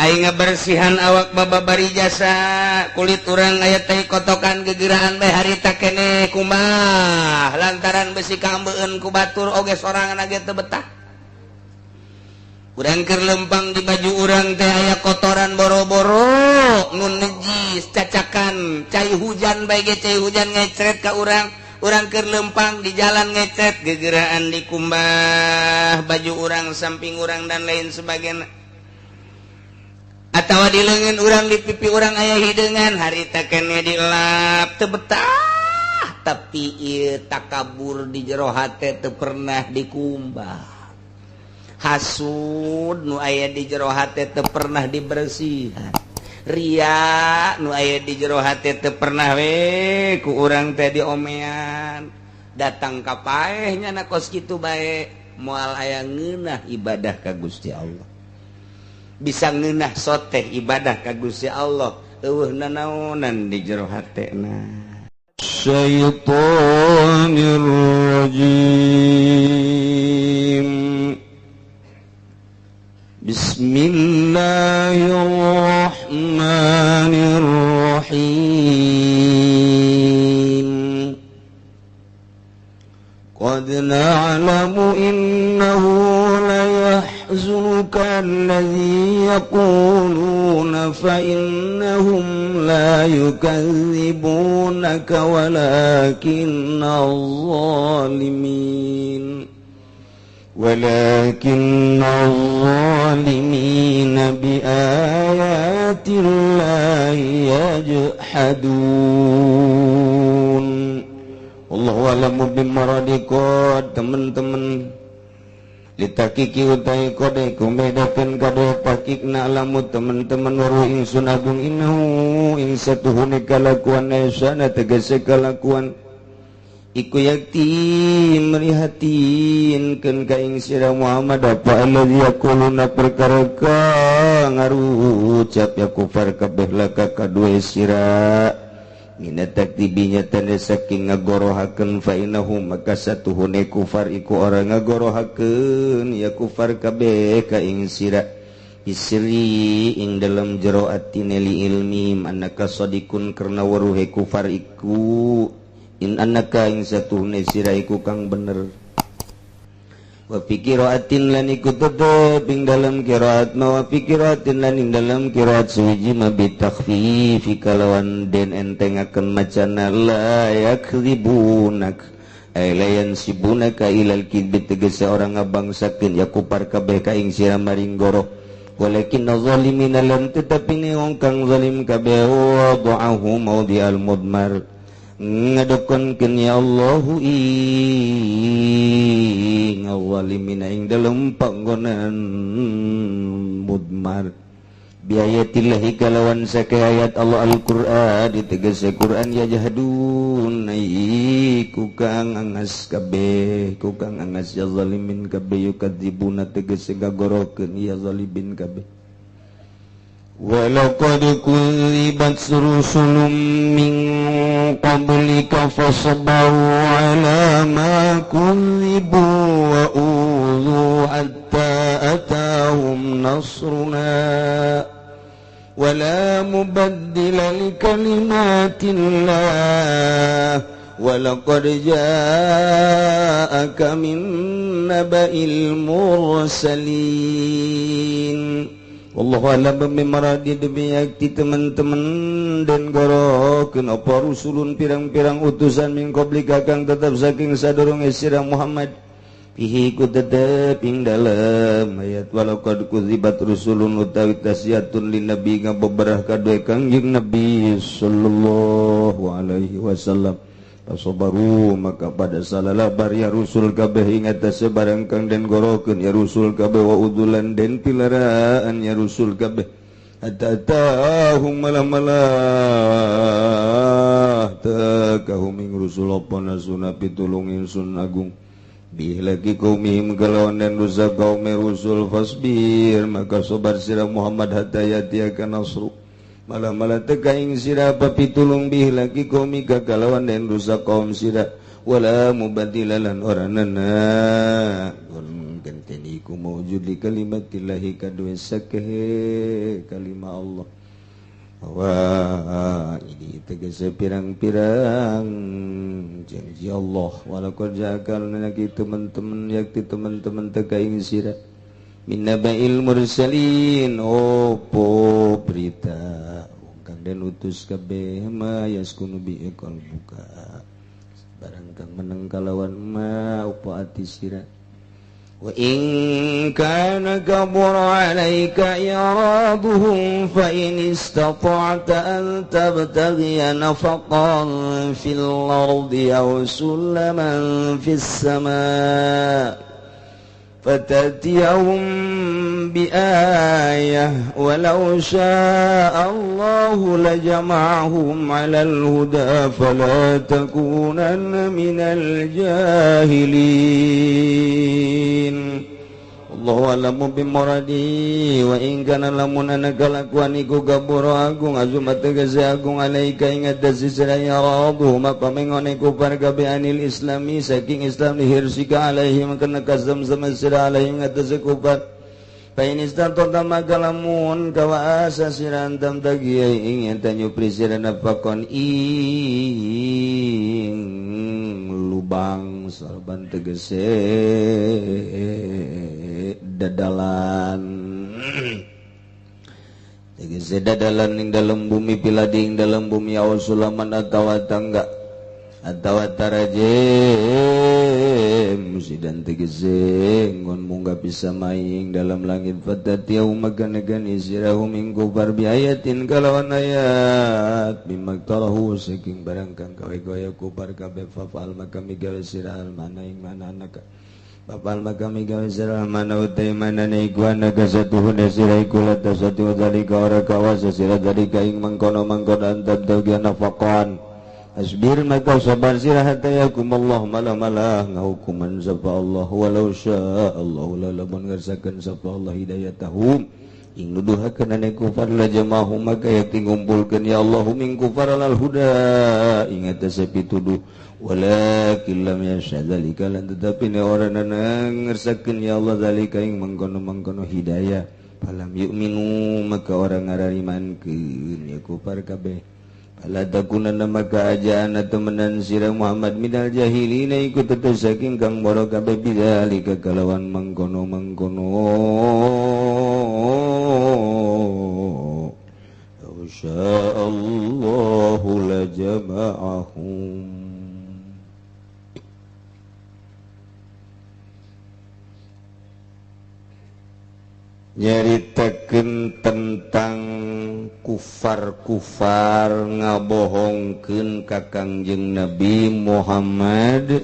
Aing ngabersihan awak babari jasa kulit urang aya tai kotokan gegeraan bae harita keneh kumbah lantaran besi kaambeun ku batur oge sorangan ge teu betah. Urang keur lempang di baju urang teh aya kotoran boro-boro nu nejis cacakan cai hujan bae ge, cai hujan ngecret ka urang. Urang keur lempang di jalan ngecret gegeraan dikumbah baju urang, samping urang, dan lain sebagainya. Atau di lengan urang, di pipi urang aya hideungan harita keneh dilap teu betah. Tapi ieu takabur di jero hate teu pernah dikumbah, hasud nu aya di jero hate teu pernah dibersihan, ria nu aya di jero hate teu pernah we ku urang teh diomean. Datang ka paehnya na kos kitu bae moal aya ngeunah ibadah ka Gusti Allah. Bisa ngeunah soteh ibadah ka Gusti Allah, euweuh nanaonan di jero hatena. الشيطان الرجيم. بسم الله الرحمن الرحيم. قد نعلم إنه ليحزنك الذي يقولون فإنهم لا يكذبونك ولكن الظالمين بآيات الله يجحدون. والله أعلم بمرادكم teman-teman. Litahqiqi utai qad iku bedakeun kade tahqiq na'lamu teman-teman weruh ingsun agung innahu ing satuhune kalakuan sana tegese kalakuan iku yakti merihatin keun ka ing sira Muhammad apa allazi yaquluna perkara kang ngarucap ya kufar kabeh laka kadue sira mina takdzibinya tanda saking ngagorohakeun. Fa innahum maka satuhune kufar iku ora ngagorohakeun ya kufar kabeh ka ing sira isri ing dalam jero atine li ilmi annaka sadiqun karena weruhe kufar iku in annaka ing satuhune sira iku kang bener. Wa fi qiraatin lan iku tetep ing dalam qiraat ma wa fi qiraatin lan ing dalam qiraat suwiji ma bi takhfifi kalawan den entengakeun macana la yakdzibunak ay la yansibunaka ilal kidbi tegese ora ngabangsakeun ya kufar kabeh ka ing sira maring goroh. Walakin zalimina lam tetapi ni wong kang zalim kabeh wada'ahu maudhi'al mudmar ngadokonkeun ya Allahu ing zalimina ing dalem panggonan mudmar biayatillahi kalawan sake ayat Allah Al-Qur'an ditegese Quran ya jahdun iku kang angas kabeh ku kang angas ya zalimin kabeh yukadzibuna tegese gagorokeun ya zalimin kabeh. ولقد كذبت رسل من قبلك فصبروا على ما كذبوا وأوذوا حتى أتاهم نصرنا ولا مبدل لكلمات الله ولقد جاءك من نبأ المرسلين. Wallahu a'lam bimaradi demi yakti teman-teman dan gorokeun apa rusulun pirang-pirang utusan min qablika kang tetep saking sadurunge sira Muhammad. Fihi ku tetep ing dalem ayat walaqad kudzibat rusulun utawi tasiyatun lin nabi ngabeberah kadue Kangjeng Nabi sallallahu alaihi wasallam. Fasabaru maka pada salalabar ya rusul kabeh ing atase barang kang den gorokeun ya rusul kabeh wa udulan den pilaraan ya rusul kabeh hatta atahum malah-malah tekahum ing rusul apa nasuna pitulung ingsun agung bihlaki kaumihim kalawan dan rusak kaum rusul. Fasbir maka sabar sira Muhammad hatta yatiyaka nasru malah-malah teka ing sira apa pitulung bihlaki kaumika kalawan dan rusak kaum sira. Wala mubadila lan ora nana genteni. iku maujud li kalimatillahi kadue sakehe kalimah Allah. Wah, ini tegese pirang-pirang janji Allah. Walaqad ja'alna lagi teman-teman yakti teman-teman teka ing sira min nabail mursalin opo berita wong kang den utus kabeh ma yaskunu bi qalbuka barang kang meneng kalawan ma opo ati sira. Wa in kana kabura 'alaika i'raduhum fa in istata'ta an tabtaghiya nafaqan fil ardi aw sulaman fis samaa fatatiyahum biayah walau syaa Allahu lajama'ahum 'alal huda fala takunanna minal jahilin. Allahu a'lamu bimuradi wa in kana lamun ana kalakuan iku gabura agung azumat tegese agung alaika ing atase sira ya radu maka mengone kufar kabeh anil islami saking islam dihirsika alaihim kana kazam-zam sira alaihim atase kufar fa in istata'ta maka lamun kawaasa sira antam tagiya ing yen nyupri sira nafakon ing lubang sorban tegese dadalan tegese dadalan ing dalem bumi piladi ing dalem bumi aw sulaman atawa tangga atawa tarajem sidan tegese ngon munggah bisa maing dalam langit fatatiyau maganagan isirahum ing kufar biayatin kalawan ayat bimaktarahu saking barang kang gawe-gawe kufar kabeh fafal maka migawe sira al mana ing mana anaka Bapal maka migawe sira mana utai mana iku anaka satuhun sira iku latasatu dzalika ora kawasa sira dzalika ing mangkono-mangkono antab dawgian nafaqan asbir maka sabar sira hatta yakum Allah malah-malah ngahukuman sapa Allah walau syaa Allah lamun ngersakeun sapa Allah hidayatahum ing nuduhakeun ane kufar la jamahum maka yakti ngumpulkeun ya Allah min kufar alal huda ing atase pituduh walakin lam yasha dzalika lan tetapi ne ora ngersakeun ya Allah dzalika ing mangkono-mangkono hidayah falam yu'minu maka ora ngararimankeun ya kufar kabeh. Fala takunanna maka aja ana temenan sira Muhammad minal jahilina iku tetes saking kang boro kabeh bidzalika kalawan mangkono-mangkono. Law syaa Allahu lajama'ahum. Nyaritakeun tentang kufar-kufar ngabohongkeun ka Kangjeng Nabi Muhammad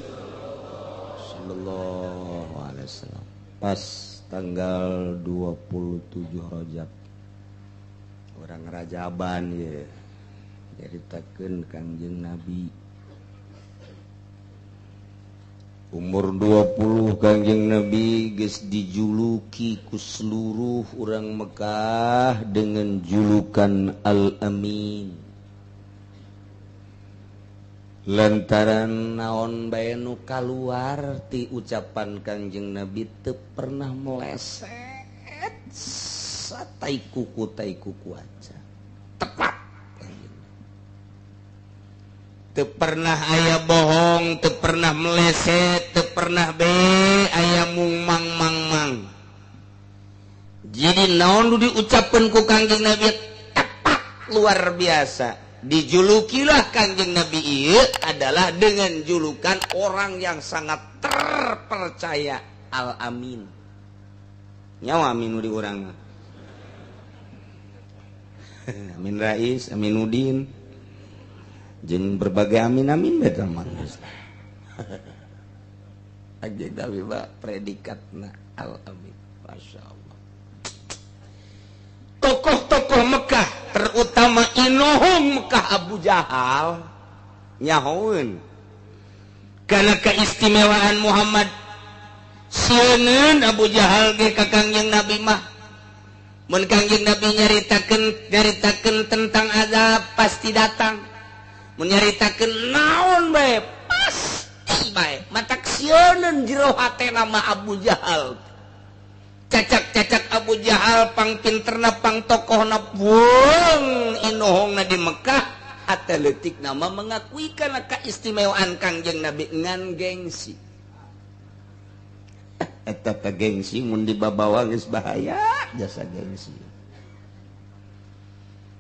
sallallahu alaihi wasallam pas tanggal 27 Rajab orang Rajaban ye nyaritakeun Kangjeng Nabi umur 20 Kangjeng Nabi geus dijuluki ku seluruh urang Mekah dengan julukan Al-Amin lantaran naon bae nu kaluar ti ucapan Kangjeng Nabi teu pernah meleset satai kuku tai kuku aja tepat. Teu pernah aya bohong, teu pernah meleset, teu pernah be aya mung mang mang mang. Jadi naon nu diucapkeun ku Kangjeng Nabi tepat luar biasa. Dijulukilah Kangjeng Nabi ieu adalah dengan julukan orang yang sangat terpercaya Al-Amin. Nyawa amin di urang. Amin Rais, Aminuddin. Jeung berbagai amin-amin beta mah. Kangjeng Nabi mah predikatna Al-Amin. Masya Allah. Tokoh-tokoh Mekah, terutama inohum Mekah Abu Jahal nyahoeun karena keistimewaan Muhammad. Sieun Abu Jahal ge ka Kangjeng Nabi mah. Mun Kangjeng Nabi nyaritakeun tentang azab pasti datang. Menyaritakeun naon bae pasti bae matak sieun jero hatena mah Abu Jahal. Cacak-cacak Abu Jahal pang pinterna pang tokohna buang inohongna di Mekah hate leutik nama mengakui kana keistimewaan Kangjeng Nabi ngan gengsi. Eta teh gengsi mun dibabawa geus bahaya jasa gengsi.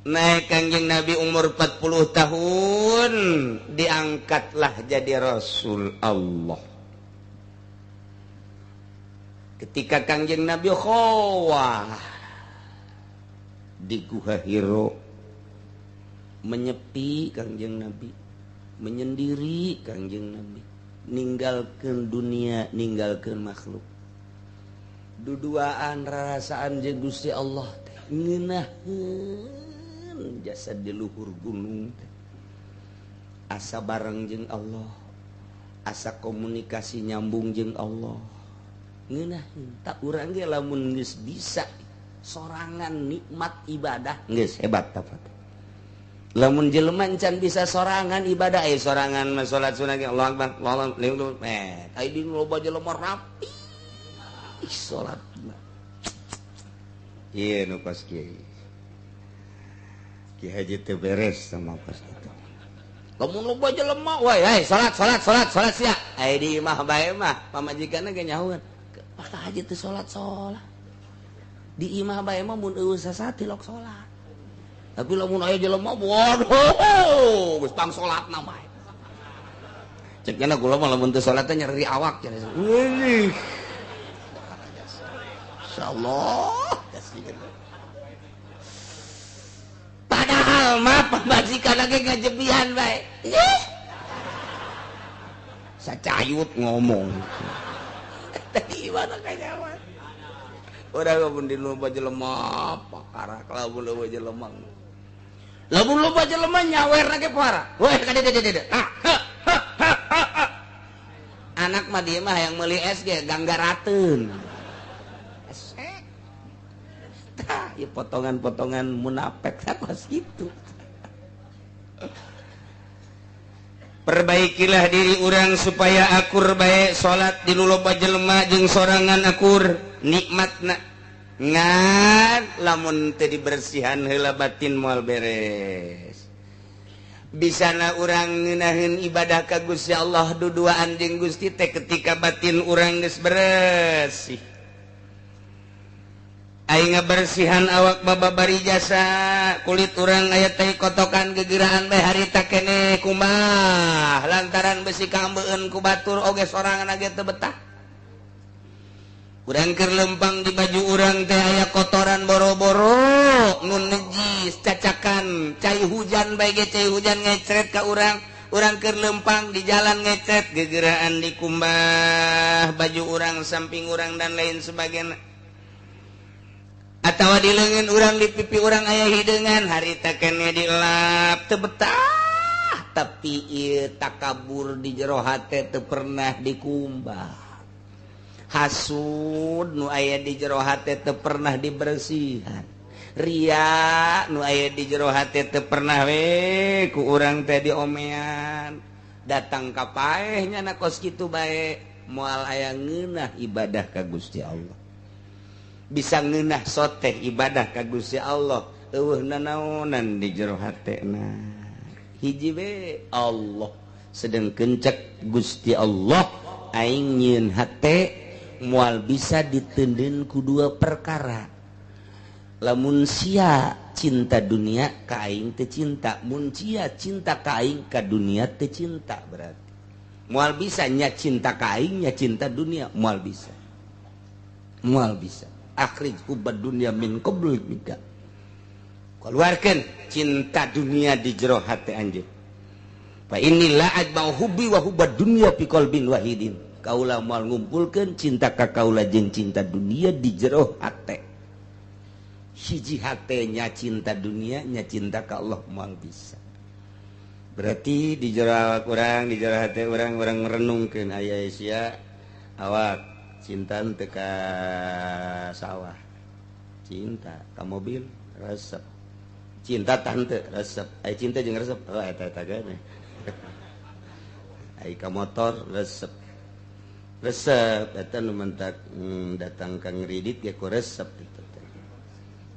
Naik Kangjeng Nabi umur 40 tahun diangkatlah jadi Rasul Allah. Ketika Kangjeng Nabi khowah di Guha Hiro menyepi Kangjeng Nabi, menyendiri Kangjeng Nabi, ninggalkeun dunia, ninggalkeun makhluk. Duduaan rarasaan jeung Gusti Allah teh ngeunaheun jasad di luhur gunung teh. Asa bareng jeung Allah, asa komunikasi nyambung jeung Allah. Ngeunaheun tak urang ge lamun geus bisa sorangan nikmat ibadah geus hebat tah. Lamun jelema can bisa sorangan ibadah sorangan mah salat sunah ge Allah akbar Allah akbar ai di loba jelema rapi salat mah. Ieu nu kos kieu. Ki Haji teu beres sama kos kitu. Lamun loba jelema we salat salat salat salat sia. Ai di imah bae mah pamajikanna ge nyahueun. Pak Haji teu salat salat. Di imah bae mah mun eueuh sasati lok salat. Tapi lamun aya jelema waduh geus pang salatna bae. Cek nya kula mah lamun teu salat teh nyeri awak cenah. Wih. Insyaallah padahal mah pamajikan lagi ngajebihan bae. Sacayut ngomong. Tadi mana kanyawan. Urang mun di loba jelema pakara lamun loba jelema. Lamun loba jelema nyawer ge para. Weh ka dieu dieu dieu. Anak mah dieu mah hayang meuli es ge ganggarateun. Esek. Tah, ieu potongan-potongan munafik kos kitu. Perbaikilah diri urang supaya akur bae salat di loba jelema jeung sorangan akur nikmatna ngan lamun teu dibersihan heula batin moal beres. Bisana urang ngeunaheun ibadah ka Gusti Allah duduaan jeung Gusti teh ketika batin urang geus beresih. Aing ngabersihan awak bababari jasa kulit urang aya teh kotokan gegeraan bae harita keneh kumaha lantaran besi kaambeun ku batur oge sorangan ge teu betah. Urang keur lempang di baju urang teh aya kotoran boro-boro nu najis cacakan cai hujan bae ge cai hujan ngecret ka urang. Urang keur lempang di jalan ngecret gegeraan dikumbah baju urang samping urang dan lain sebagainya. Atawa di leungeun urang di pipi urang aya hideungan harita keneh dilap teu betah tapi ieu takabur di jero hate teu pernah dikumbah. Hasud nu aya di jero hate teu pernah dibersihan. Ria nu aya di jero hate teu pernah we ku urang teh diomean. Datang ka paeh nya na kos kitu bae moal aya ngeunah ibadah ka Gusti Allah. Bisa ngeunah soteh ibadah ka Gusti Allah eueuh nanaonan di jero hatena. Hiji we Allah sedengkeun cek Gusti Allah aing nyieun hate moal bisa ditendeun ku dua perkara. Lamun sia cinta dunia ka aing teu cinta, mun sia cinta ka aing ka dunia teu cinta berarti. Moal bisa nya cinta ka aing nya cinta dunia moal bisa. Moal bisa. Akhrij hubbad dunya min qabl mika. Keluarkan cinta dunia di jero hate anjeun. Fa inni la ajma'u hubbi wa hubbad dunya fi qalbin wahidin. Kaula moal ngumpulkeun cinta ka kaula jeung cinta dunia di jero hate. Hiji hate nya cinta dunia nya cinta ka Allah moal bisa. Berarti di jero awak urang, di jero hate urang, urang merenungkeun aya sia awak cinta teu ka sawah, cinta ka mobil resep, cinta tante resep, ai cinta jeung resep, oh eta eta geuning. Ai ka motor resep. Resep eta nu mentak datang ka ngridit ge ku resep eta teh.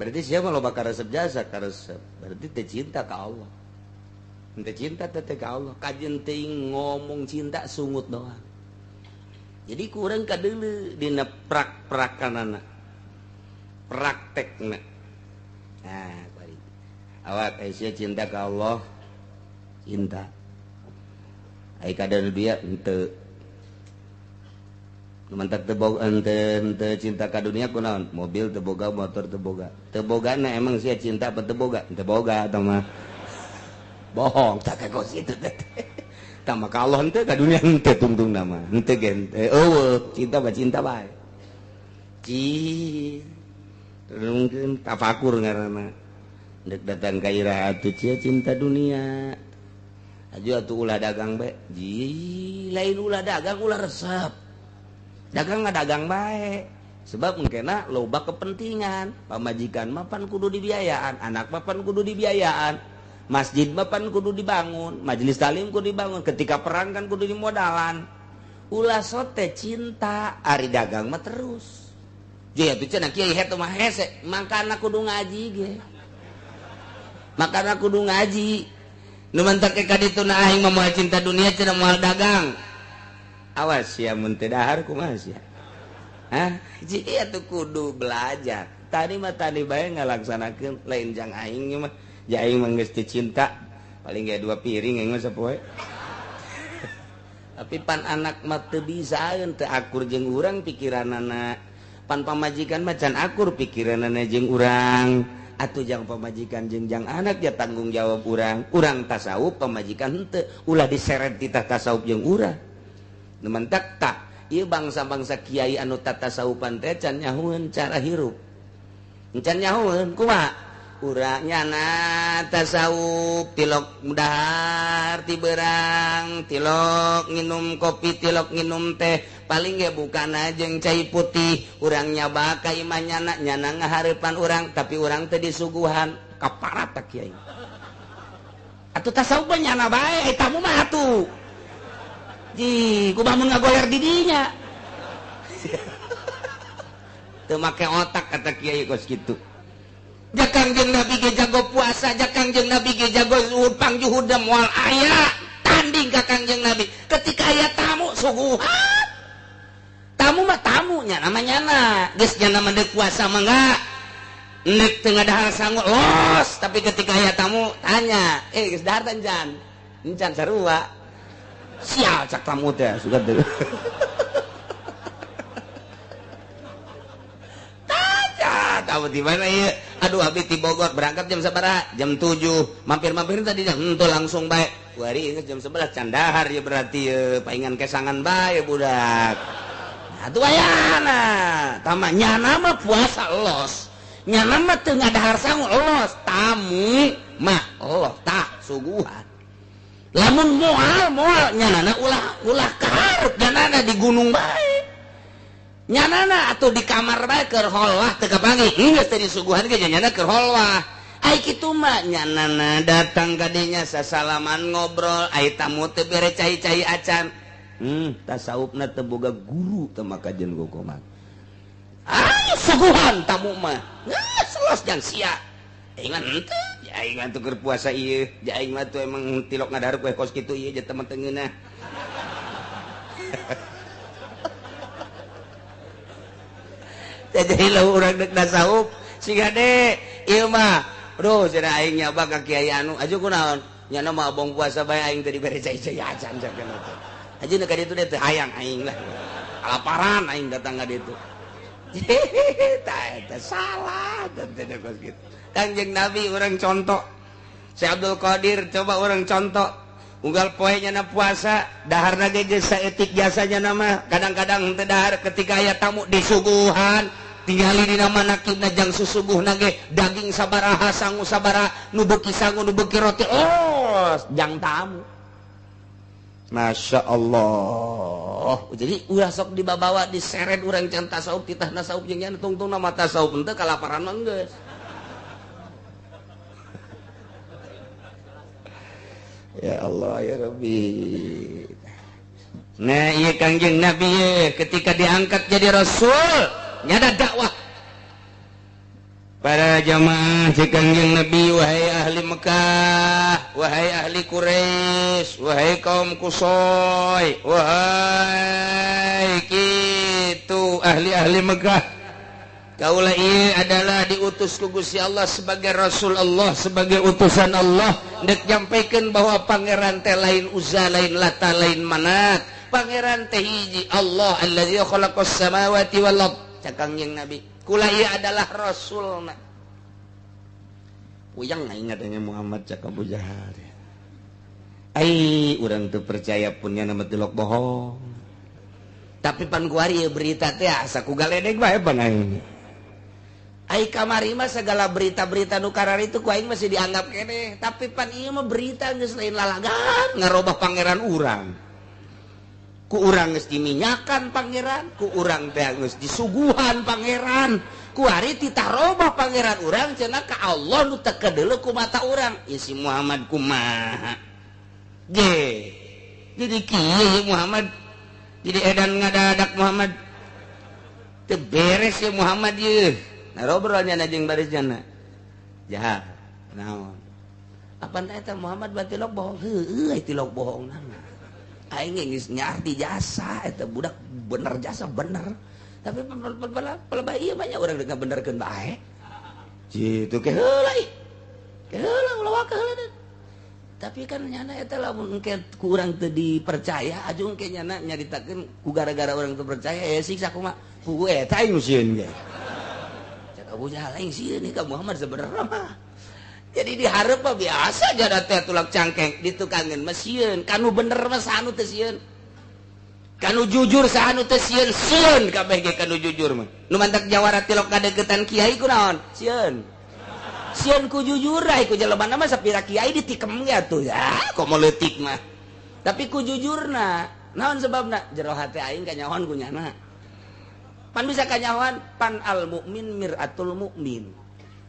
Berarti siapa loba karesep jasa karesep. Berarti teh cinta ka Allah. Teu cinta teh ka Allah. Kajeun teuing ngomong cinta sungut doang. Jadi kurang kadeuleu dina prak-prakanana. Praktekna. Nah, bari. Awak aya cinta ka Allah. Cinta. Ai kadar dia henteu. Mantak teu boga henteu cinta ka dunia kunaon? Mobil teu boga, motor teu boga. Teu bogana emang sia cinta apa teu boga? Teu boga eta mah. Bohong tak kos itu teh. Tah maka Allah henteu ka dunia henteu tungtungna mah. Henteu ge henteu eueuh cinta mah cinta bae. Ci mungkin tafakur ngaranna. Deuk datang ka iraha atuh cia cinta dunia. Aju atuh ulah dagang bae. Ji lain ulah dagang ulah resep. Dagang ngadagang bae. Sebab mungkinna loba kepentingan. Pamajikan mah pan kudu dibiayaan, anak mah pan kudu dibiayaan, masjid mah pan kudu dibangun, majelis taklim kudu dibangun, ketika perang kan kudu dimodalan. Ulah sote cinta, ari dagang mah terus. Ji atuh cenah kiai hetu mah hese, mangkana kudu ngaji ge. Makana kudu ngaji. Nu mantak ka ditu na aing mah moal cinta dunia cenah moal dagang. Awas ya mun teu dahar kumaha sia. Hah? Ji atuh kudu belajar. Tadi mah tadi bae ngalaksanakeun lain jang aing mah. Ja aing mah geus teu cinta, paling ge 2 piring aing mah sapoe. Tapi pan anak mah teu bisaeun teu akur jeung urang pikiranana. Pan pamajikan mah can akur pikiranana jeung urang. Atuh jang pamajikan jeung jang anak ya tanggung jawab urang. Urang tasawuf pamajikan henteu, ulah diseret titah tasawuf jeung urang. Nu mentak tah ieu bangsa-bangsa kiai anu tatasawufan teh can nyahueun cara hirup. Can nyahueun kumaha? Urang nyana tasawuf tilok dahar ti beurang, tilok nginum kopi, tilok nginum teh, paling ge bukana jeung cai putih. Urang nyaba ka imah nyana, nyana ngahareupan urang, tapi urang teh disuguhan kaparat ta kiai. Atuh tasawuf mah nyana bae, eta mah atuh. Ji, kumaha mun ngagoler di dinya. Teu make otak kata kiai kos kitu. Jakang jeung Nabi ge jago puasa, jakang jeung Nabi ge jago zuhud, pangjuhudna moal aya tanding ka Kangjeng Nabi. Ketika aya tamu suguhan. Tamu mah tamunya namanya nyana. Geus nyana mah deuk puasa mah enggak. Nek teu ngadahar sangu los, tapi ketika aya tamu tanya, "Eh geus dahar teh encan?" Encan sarua. Sial cak tamu teh sugan teh. Tahu di mana ieu? Aduh abdi ti Bogor berangkat jam sabaraha? Jam 7. Mampir-mampir tadi jam henteu langsung bae. Kuari geus jam 11 can dahar ya berarti ye paingan kesangan bae budak. Nah atuh ayana. Tama nyana mah puasa los. Nyana mah teu ngadahar sangu los. Tamu mah los tah suguhan. Lamun moal moal nyanana ulah ulah kaharep nyanana di gunung bae. Nyanana atuh di kamar bae keur holwah teu kapanggih. Geus teh disuguhan ge nyana keur holwah. Ai kitu mah nyanana datang ka dinya sasalaman ngobrol, ai tamu teu bere cai-cai acan. Tasawufna teu boga guru teu makajeun gogoman. Ai suguhan tamu mah. Geus los jang sia. Aing mah henteu, aing mah teu keur puasa ieu, aing mah tuh emang tilok ngadahar kue kos kitu ieu jeung teman teu ngeunah. Jadi lau urang dek tasawuf siga de ieu mah aduh cenah aing nyaba ka kiai anu aju kunaon nyana mah abong puasa bae aing teh dibere cai-cai acan cenah teh aju nu ka ditu teh hayang aing lah kalaparan aing datang ka ditu tah eta salah teh kos kitu. Kanjeng Nabi urang contoh, Syekh Abdul Qadir coba urang contoh. Unggal poe nyana puasa daharna ge geus saeutik jasanya nama kadang-kadang teu dahar ketika aya tamu disuguhan tinggali dina manakibna jang susuguhna ge daging sabaraha sangu sabaraha nu beuki sangu nu beuki roti oh jang tamu. Masya Allah. Jadi ulah sok dibabawa diseret urang can tasawuf titah tasawuf jeung nya tungtungna mah tasawuf henteu kalaparan mah geus. Ya Allah ya Rabbi. Nah iya Kangjeng Nabi ye, ketika diangkat jadi rasul nyada dakwah para jamaah si Kangjeng Nabi, wahai ahli Mekah, wahai ahli Quraisy, wahai kaum Kusoy, wahai kitu ahli-ahli Mekah, kaulah ieu adalah diutus ku Gusti Allah sebagai Rasul Allah, sebagai utusan Allah, ndek nyampaikan bahwa pangeran teh lain Uzza, lain Lata, lain Manat, pangeran teh hiji Allah allazi khalaqas samawati wal ard. Cak Kangjeng Nabi, kula ieu adalah rasulna. Puyeng aing ngadenge Muhammad cak Abu Jahal. Ai urang teu percaya pun nya nama tilok bohong. Tapi pan kuari ieu berita teh asa ku galedeg bae pan aing. Ai kamari mah segala berita-berita nu karari itu ku aing masih dianggap keneh, tapi pan ieu mah berita geus lain lalagan ngarobah pangeran urang. Ku urang geus diminyakan pangeran, ku urang teh geus disuguhan pangeran, ku ari titah robah pangeran urang cenah ka Allah nu teu kadeuleu ku mata urang. Ieu si Muhammad kumaha? Ge. Jadi kieu Muhammad. Jadi edan ngadadak Muhammad. Teu beres ye Muhammad ye. Nah ngobrolnya na jeung baris jana. Jahat. Naon? Apaan eta Muhammad batilok bohong? Heueuh tilok bohong na. Aing geus nyarti jasa eta budak bener jasa bener. Tapi pelebah ieu banyak urang deuk ngabenerkeun bae. Kitu ke heula ih. Ke heula ulah waka heula. Tapi kan nyana eta lamun engke ku urang teu dipercaya aju engke nyana nyaritakeun ku gara-gara urang teu percaya ya siksa kumaha. Ku eta aing sieun ge. Cak Abu Jahal aing sieun ka Muhammad sebenarnya mah. Jadi dihareup mah biasa jada teh tulak cangkeng ditukangeun mah sieun, kanu bener mah sanu teu sieun. Kanu jujur sanu teu sieun, sieun kabeh ge kanu jujur mah. Nu mantak jawara tilok kadeukeutan kiai kunaon? Sieun. Sieun ku jujur ai ku jelema mah sapira kiai ditikem ge atuh ya, komo leutik mah. Tapi ku jujurna, naon sebabna? Jero hate aing kanyahoan ku nyana. Pan bisa kanyahoan pan al mukmin miratul mukmin.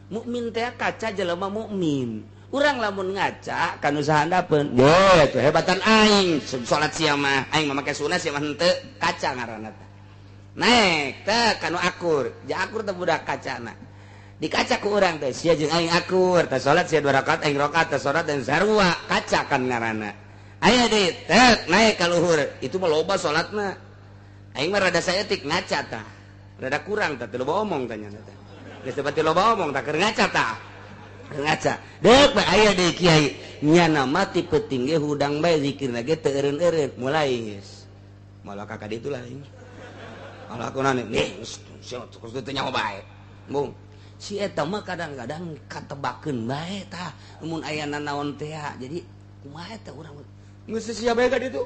Mukmin teh kaca jelema mukmin. Urang lamun ngaca kanu sahandapeun, ye teh hebatan aing salat sia mah, aing mah make sunah sia mah henteu, kaca ngaranna teh. Naek teh kanu akur, ja akur teh budak kacana. Dikaca ku urang teh sia jeung aing akur, teh salat sia 2 rakaat aing rakaat teh salat dan sarua, kaca kan ngaranna. Aya deui teh naek ka luhur, itu mah loba salatna. Aing mah rada saeutik ngaca tah. Rada kurang teh teu loba omong tah nya teh. Geus teu loba omong tah keur ngaca tah. Keur ngaca. Deuk bae aya deui kiai, nyana mah ti peuting ge hudang bae zikirna ge teu eureun-eureun, mulai geus. Malah ka ditu lain. Malah aku nane, nih sia teu nyaho bae. Bung. Si eta mah kadang-kadang katebakeun bae tah mun aya nanaon teh jadi kumaha eta urang geus sia bae ka ditu.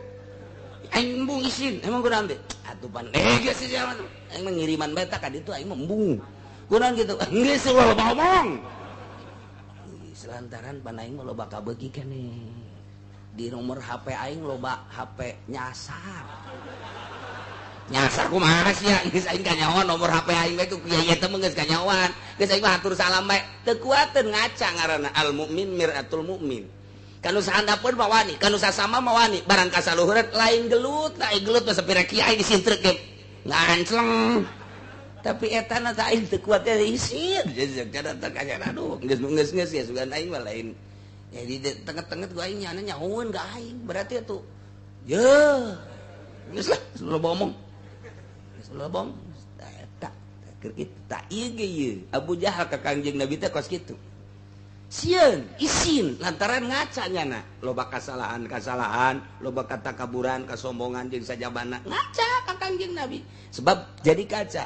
Aing embung isin, emang kunaon teh? Atuh pan geus sia mah. Aing mah ngiriman bae tah ka ditu aing mah embung. Kunaon kitu? Geus ulah loba omong. Selantaran pan aing mah loba kabeuki keneh. Di nomor HP aing loba HP nyasar. Nyasar kumaha sia geus aing kanyahoan nomor HP aing bae ku kiai eta mah geus kanyahoan. Geus aing mah hatur salam bae. Teu kuateun ngaca ngaranna al mukmin miratul mukmin. Kanu sahandapeun mah wani, kanu sasama mah wani, barang ka saluhureun lain gelut, lain gelut mah sapira kiai disintrek ge ngancleng. Tapi eta na teh aing teu kuat teh isin. Jadi teh kanyahoan aduh geus geus geus ya sugan aing mah lain. Jadi tenget-tenget ku aing nyana nyahoeun ka aing berarti atuh. Yeuh. Geus lah, loba omong. Lobong tak keur kitu tak ieu ge ieu Abu Jahal ka Kangjeng Nabi teh kos kitu sieun isin lantaran ngaca nyana loba kasalahan-kasalahan loba katakaburan kasombongan jeung sajabana ngaca ka Kangjeng Nabi sebab jadi kaca.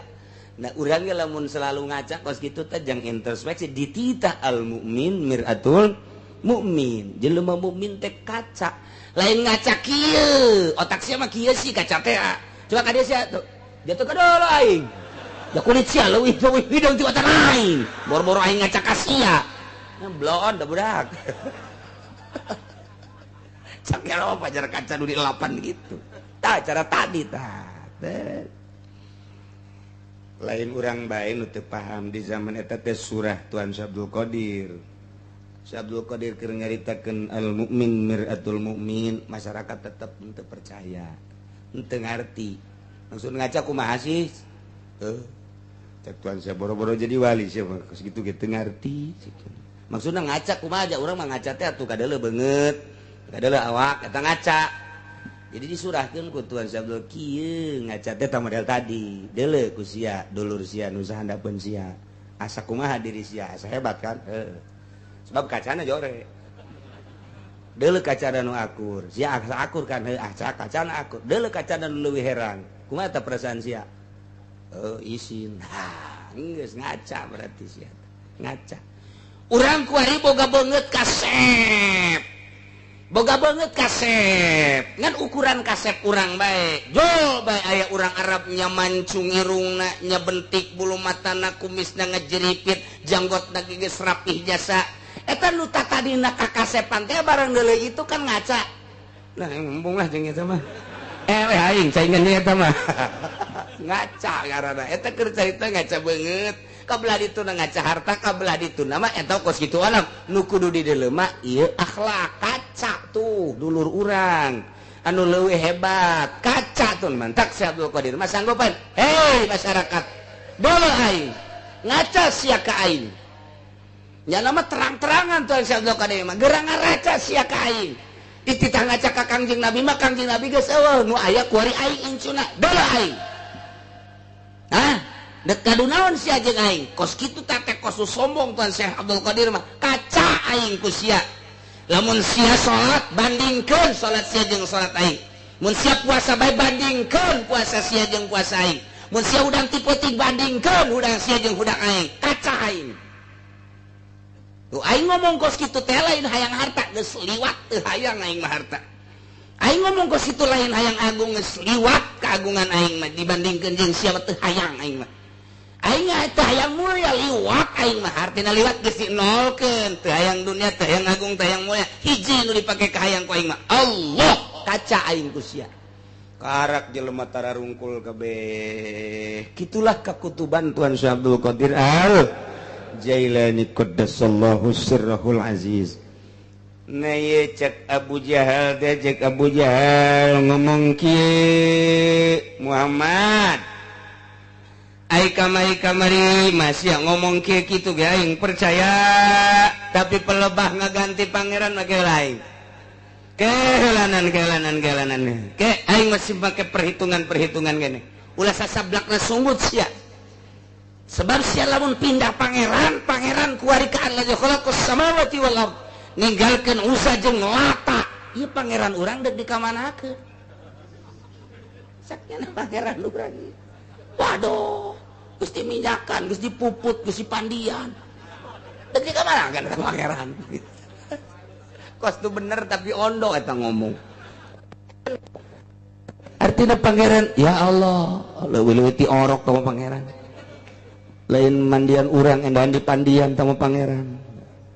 Nah urang ge lamun selalu ngaca kos kitu teh jang introspeksi dititah al mukmin miratul mukmin jelema mukmin teh kaca lain ngaca kieu otak sia mah kieu sih kaca teh coba ka dieu sia tuh jatuh ke dulu aing. Ya kulit sia leuwih leuwih hidung ti otak aing. Boro-boro aing ngaca ka sia. Bloon da budak. Cak lo pajar kaca nu dilapan gitu. Tah cara tadi tah. Lain urang bae nu teu paham di zaman eta teh surah Tuhan Syekh Abdul Qadir. Syekh Abdul Qadir keur nyaritakeun al mukmin miratul mukmin, masyarakat tetep teu percaya. Henteu ngarti. Maksud ngaca kumaha sih? Cek tuan saya boro-boro jadi wali siapa kos kitu ge teu ngarti. Maksudna ngaca kumaha aja urang mah ngaca teh atuh kadeuleu beungeut, kadeuleu awak eta ngaca. Jadi disurahkeun ku Tuan Syekh Abdul kieu ngaca teh ta model tadi. Deuleu ku sia, dulur sia nu sahandapeun sia. Asa kumaha diri sia, asa hebat kan? Heeh. Sebab kacana jore. Deuleu kacana nu akur, sia asa akur kan? Heuh, asa kacana akur. Deuleu kacana nu leuwih herang. Kumaha tah perasaan sia? Oh, isin. Ha, geus ngaca berarti sia. Ngaca. Urang kuari boga beungeut kasep. Boga beungeut kasep. Ngan ukuran kasep urang bae. Jo bae aya urang Arab nya mancung irungna, nya bentik bulu matana, kumisna ngejeripit, janggotna geus rapih jasa. Eta nu tadina kakasepan teh barang deuleu itu kan ngaca. Nah, embung lah jeung eta mah. Aing saingan eta mah. Ngaca ngaranna. Eta keur carita ngaca beungeut. Kabelah dituna ngaca harta, kabelah dituna mah eta kos kitu alam. Nu kudu dideuleu mah ieu akhlak kaca tuh dulur urang. Anu leuwih hebat, kaca tuh mantak Syekh Abdul Qadir mah sanggupan. Hei masyarakat, deuleu aing. Ngaca sia ka aing. Nya mah terang-terangan tuh Syekh Abdul Qadir mah gerang ngaraca sia ka aing. Dititah ngaca ka Kangjeng Nabi mah Kangjeng Nabi geus eueuh nu aya kuari aing incuna. Deuleu aing. Hah? Dek kadu naon sia jeung aing? Kos kitu teh kos sombong Tuan Syekh Abdul Qadir mah. Kaca aing ku sia. Lamun sia salat bandingkeun salat sia jeung salat aing. Mun sia puasa bae bandingkeun puasa sia jeung puasa aing. Mun sia hudang ti peuting bandingkeun hudang sia jeung hudang aing. Kaca aing. Tuh aing ngomong kos kitu teh lain hayang harta geus liwat teu hayang aing mah harta. Aing ngomong kos kitu lain hayang agung geus liwat keagungan aing mah dibandingkeun jeung sia mah teu hayang aing mah. Aing teu hayang mulia liwat aing mah hartina liwat geus dinolkeun teu hayang dunia teu hayang agung teu hayang mulia hiji nu dipake ka hayang ku aing mah Allah kaca aing ku sia. Karak jelema tararungkul kabeh. Kitulah kakutuban Tuan Syekh Abdul Qadir Al Jailani qaddasallahu sirrahul aziz. Nah ye cek Abu Jahal teh cek Abu Jahal ngomong kieu Muhammad ai kamari kamari masih ngomong kieu kitu ge aing percaya tapi pelebah ngaganti pangeran mah lain. Kehelanan kehelanan kehelanan ke aing masih make perhitungan-perhitungan gini. Ulah sasablakna sungut sia. Sebab sia lamun pindah pangeran, pangeran kuari ka allazi khalaqas samawati wal ard. Ninggalkeun Usa jeung Lata. Ieu pangeran urang deuk dikamanakeun? Sakieu pangeran urang. Waduh, geus diminyakan, geus dipuput, geus dipandian. Deuk dikamanakeun ka pangeran? Kos tu bener tapi ondo eta ngomong. Artinya pangeran, ya Allah, leuwih-leuwih ti orok ka pangeran. Lain mandian urang endahan di pandian sama pangeran.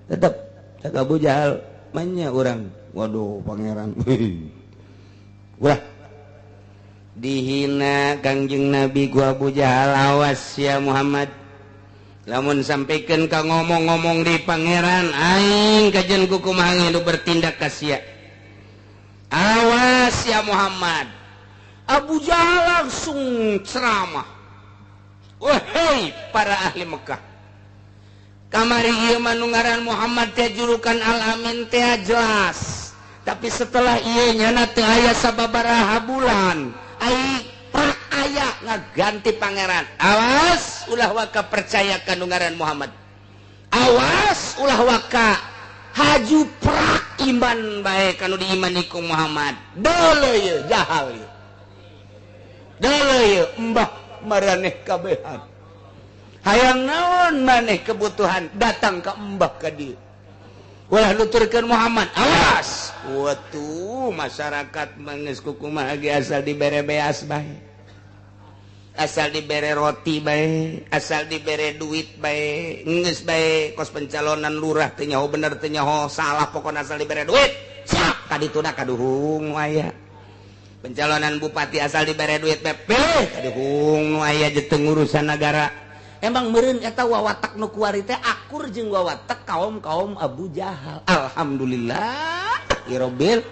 Tetep cak Abu Jahal manya urang. Waduh pangeran. Ulah dihina Kangjeng Nabi ku Abu Jahal, awas ya Muhammad. Lamun sampaikan ka ngomong-ngomong di pangeran aing kajen ku kumaha nu bertindak ka sia. Awas ya Muhammad. Abu Jahal langsung ceramah. Wahai para ahli Mekah, kamari ieu mah nu ngaran Muhammad teh julukan Al-Amin teh jelas. Tapi setelah ieu nyana teu aya sababaraha bulan, ai prak aya ngaganti pangeran. Awas ulah waka percaya ka nu ngaran Muhammad. Awas ulah waka haju prak iman bae kanu diimani ku Muhammad. Deuleu ieu jahal ieu. Deuleu ieu embah maraneh kabehan. Hayang naon maneh kebutuhan datang ke embah ka dieu. Ulah nuturkeun Muhammad. Awas. Watuh masyarakat mangeus kukumaha ge asal dibere beas bae. Asal dibere roti bae, asal dibere duit bae, geus bae kos pencalonan lurah teu nyaho bener teu nyaho salah pokona asal dibere duit. Siap ka dituna kaduhung nu aya. Pencalonan bupati asal dibere duit bae, pilih kaduhung nu aya jeung urusan nagara. Emang meureun eta wawatak nu kuari teh akur jeung wawatak kaum-kaum Abu Jahal. Alhamdulillah irobil.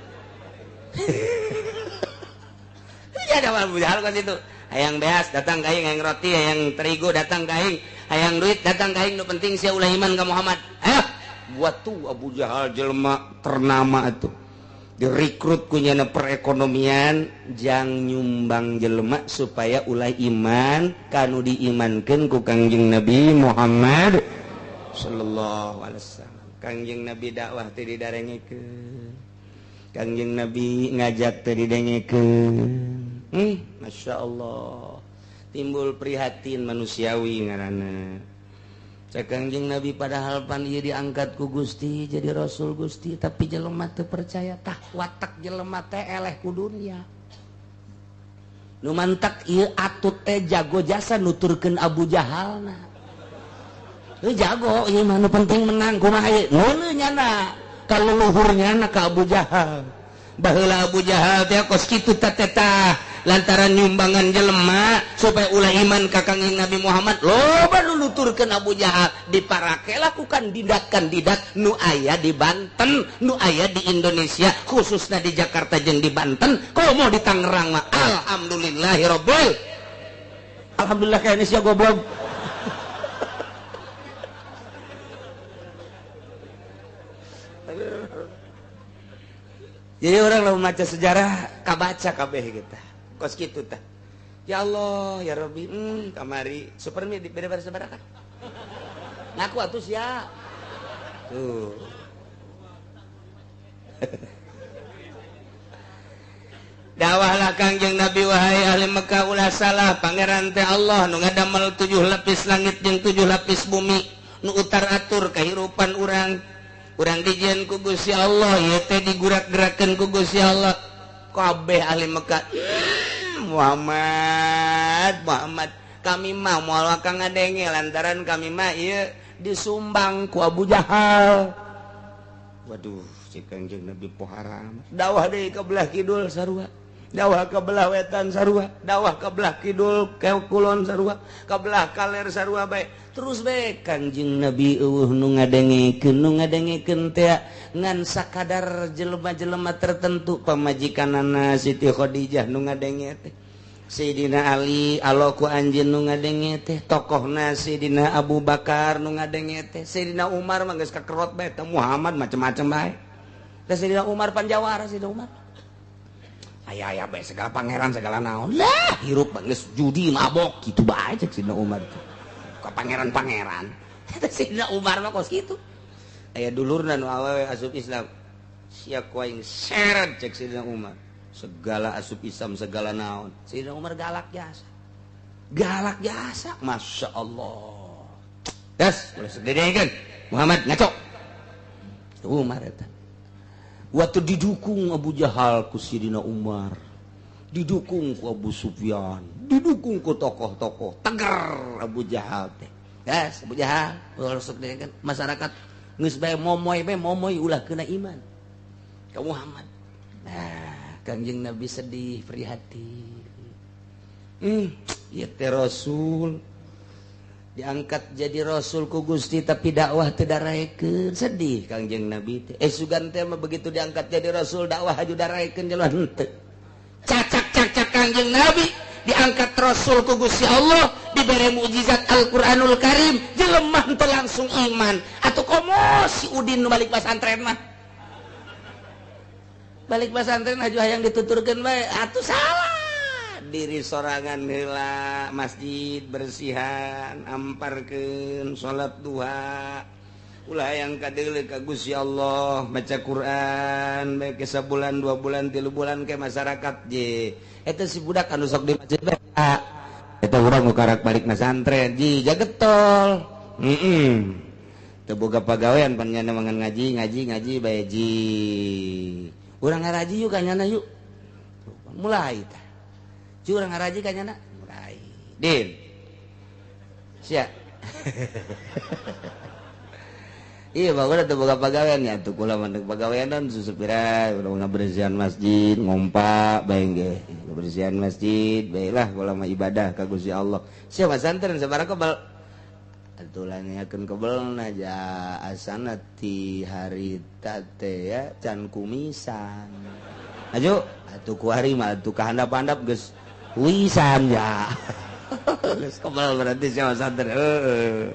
Ya ada Abu Jahal ka situ. Hayang beas datang ka aing, hayang roti, hayang terigu datang ka aing, hayang duit datang ka aing, nu penting sia ulah iman ka Muhammad. Ayo, buat tuh Abu Jahal jelema ternama atuh. Direkrut ku nyana perekonomian jang nyumbang jelema supaya ulah iman kanu diimankeun ku Kangjeng Nabi Muhammad sallallahu alaihi wasallam. Kangjeng Nabi dakwah teh didarengekeun. Kangjeng Nabi ngajak teh didengekeun. Masya Allah, timbul prihatin manusiawi ngaranna. Cek Kangjeng Nabi padahal pan ieu diangkat ku Gusti jadi rasul Gusti, tapi jelema teu percaya tah watak jelema teh eleh ku dunya. Nu mantak ieu atut teh jago jasa nuturkeun Abu Jahalna. Heuh jago ieu mah nu penting menang kumaha ieu. Ngeuleuh nyana kaluluhur nyana ka Abu Jahal. Baheula Abu Jahal teh kos kitu teh tah lantaran nyumbangan jelema supaya ulah iman ka Kangjeng Nabi Muhammad loba nu nuturkeun Abu Jahal diparake lakukan kandidat-kandidat nu aya di Banten, nu aya di Indonesia, khususna di Jakarta jeung di Banten, komo di Tangerang mah alhamdulillahirabbil. Alhamdulillah ka Indonesia goblok. Jadi orang lamun maca sejarah kabaca kabeh kita. Kos kitu tah. Ya Allah, ya Rabbi, kamari supermi di beda sabaraha. Ngaku atuh sia. Tuh. Dakwahlah Kangjeng Nabi wahai ahli Mekah ulah salah pangeran teh Allah nu ngadamel 7 lapis langit jeung 7 lapis bumi nu utar atur kahirupan urang. Urang dijieun ku Gusti Allah ieu teh digurak-gerakeun ku Gusti Allah. Kabeh ahli Mekah Muhammad Muhammad kami mah moal ka ngadenge lantaran kami mah ieu disumbang ku Abu Jahal. Waduh, si Kangjeng Nabi poharam. Dawah deui ka belah kidul sarua, dawah ka belah wetan sarua, dawah ka belah kidul ka kulon sarua, ka belah kaler sarua bae. Terus bae Kangjeng Nabi eueuh nu ngadengekeun, nu ngadengekeun teh ngan sakadar jelema-jelema tertentu pamajikanana Siti Khadijah nu ngadenge teh. Sayyidina Ali aloku anjeun nu ngadenge teh, tokohna Sayyidina Abu Bakar nu ngadenge teh, Sayyidina Umar mah geus kakerot bae teh Muhammad macem-macem bae. Teh Sayyidina Umar panjawara Sayyidina Umar. Aya-aya bae segala pangeran segala naon. Lah hirup geus judi mabok kitu bae cek Sayyidina Umar teh. Ka pangeran-pangeran. Teh Sayyidina Umar mah kos kitu. Aya dulurna nu awewe asup Islam. Sia ku aing seret cek Sayyidina Umar. Segala asup Islam segala naon. Sayyidina Umar galak jasa. Galak jasa, Masya Allah. Das, boleh sededekeun. Muhammad ngaco. Umar eta. Waktu didukung Abu Jahal ku Sayyidina Umar, didukung ku Abu Sufyan, didukung ku tokoh-tokoh, teger Abu Jahal teh. Das, Abu Jahal, ulah sok dedekeun masyarakat geus bae momoy ulah kena iman ka Muhammad. Nah, Kangjeng Nabi sedih prihatin. Ieu teh rasul diangkat jadi rasul ku Gusti tapi dakwah teu daraekeun, sedih Kangjeng Nabi teh. Sugan teh mah begitu diangkat jadi rasul dakwah haju daraekeun jalan henteu. Cacak-cacak Kangjeng Nabi diangkat rasul ku Gusti Allah dibere mukjizat Al-Qur'anul Karim, jelema henteu langsung iman. Atuh komo si Udin nu balik pasantren mah. Balik pasantren haju hayang dituturkeun bae, atuh salah. Diri sorangan heula masjid bersihan amparkeun salat duha ulah yang kadeuleu ka Gusti Allah baca Quran bae ke sabulan 2 bulan 3 bulan ke masyarakat je eta si budak anu sok di masjid bae eta urang nu karak balik masantren ji jagetol teu boga pagawean pan nyana mangan ngaji ngaji ngaji bae ji urang ngaraji yuk ka nyana yuk mulai tah curang ngaraji ka nyana mulai din sia iya bagus atuh boga pagawean ya atuh kula mah pagawean susupira ulah ngabersihan masjid ngompa bae ge ngabersihan masjid bae lah kula mah ibadah ka Gusti Allah sia masantren sabaraha kebel atuh lanyakeun kebelna ja asana ti harita teh ya can kumisan. Aju atuh ku hari mah atuh ka handap-handap geus wisan ya. Geus kebal berarti sia santri. Heeh.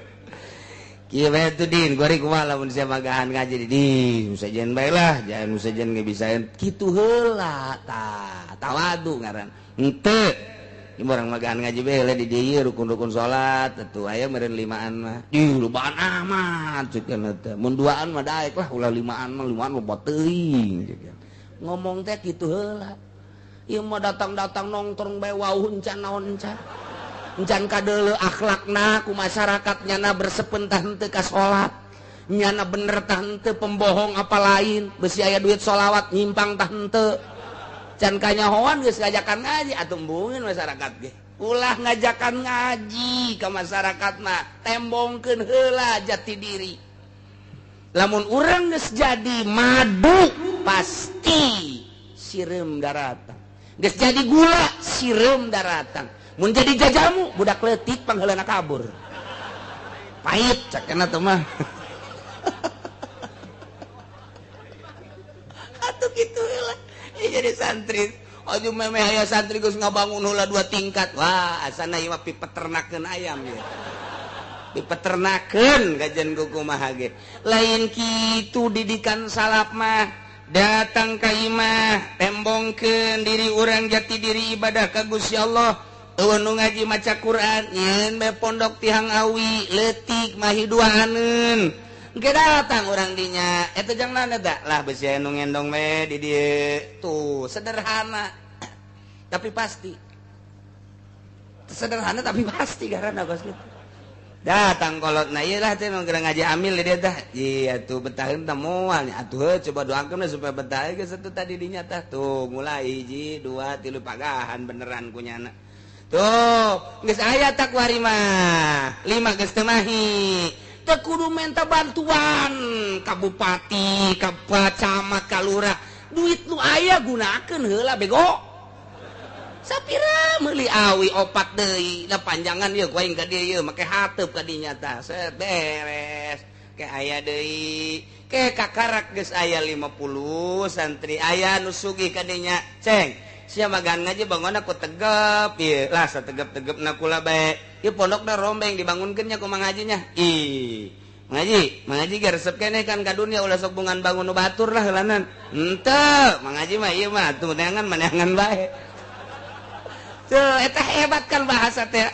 Kieu bae tuh din, kuari kumaha lamun sia magahan ngaji di din, sejen bae lah, jangan sejen ge bisaeun. Kitu heula tah, tawadu ngaran. Henteu. Ieu urang magahan ngaji bae heula di dieu rukun-rukun salat atuh aya meureun limaan mah. Ih, lobaan amat ceuk teh. Mun duaan mah daek lah, ulah limaan mah, limaan loba teuing ceuk. Ngomong teh kitu heula. Ieu mah datang-datang nongkrong bae wauh encan naon encan. Encan kadeuleu akhlakna ku masyarakat nyana bersepen tah henteu ka salat. Nyana bener tah henteu pembohong apa lain, besi aya duit sholawat nyimpang tah henteu. Can kanyahoan geus ngajakan ngaji atuh embungeun masyarakat ge. Ulah ngajakan ngaji ka masyarakat mah, tembongkeun heula jati diri. Lamun urang geus jadi madu pasti sireum daratang. Geus jadi gula sireum daratang. Mun jadi jajamu budak leutik pangheulana kabur. Pahit cakena teh mah. Atuh kitu heula. Jadi santri, aju memeh aya santri geus ngabangun heula 2 tingkat. Wah, asana ieu mah pipeternakeun ayam ieu. Pipeternakeun kajian kumaha ge. Lain kitu didikan salaf mah. Datang ka imah, tembongkeun diri urang jati diri ibadah ka Gusti Allah. Eueuh nu ngaji maca Quran, nyeun bae pondok tihang awi, leutik mahi duaaneun. Engke datang urang dinya, eta jang naon eta? Lah besi aya nu ngendong we di dieu. Tuh, sederhana. Tapi pasti. Sederhana tapi pasti karena kos kitu. Datang kolotna ieu lah teh nu ngaji amil di dieu tah. Ieu atuh betaheun teh moal nya atuh heuh coba doakeun supaya betah geus atuh tadi dinya tah. Tuh mulai 1 2 3 pagahan beneran kunyana. Tuh, geus aya takwari mah. 5 geus teu mahi. Teu kudu minta bantuan ka bupati, ka camat, ka lurah. Duit nu aya gunakeun heula bego. Sapira meuli awi opat deui, da panjangan ieu ku aing ka dieu ieu make hateup ka dinya tah. Set beres. Ke aya deui, ke kakarak geus aya 50 santri aya nu sugih ka dinya. Ceng, sia magan ngaji bangunna ku tegep ieu. Lah sategep-tegepna kula bae. Ieu pondokna rombeng dibangunkeun nya ku Mang Haji nya. Ih, Mang Haji ge resep keneh kan ka dunya ulah sok bungan bangun nu batur lah heulanan. Henteu, Mang Haji mah ieu mah atuh neangan maneangan bae. Tuh, eta hebat kan bahasa teh.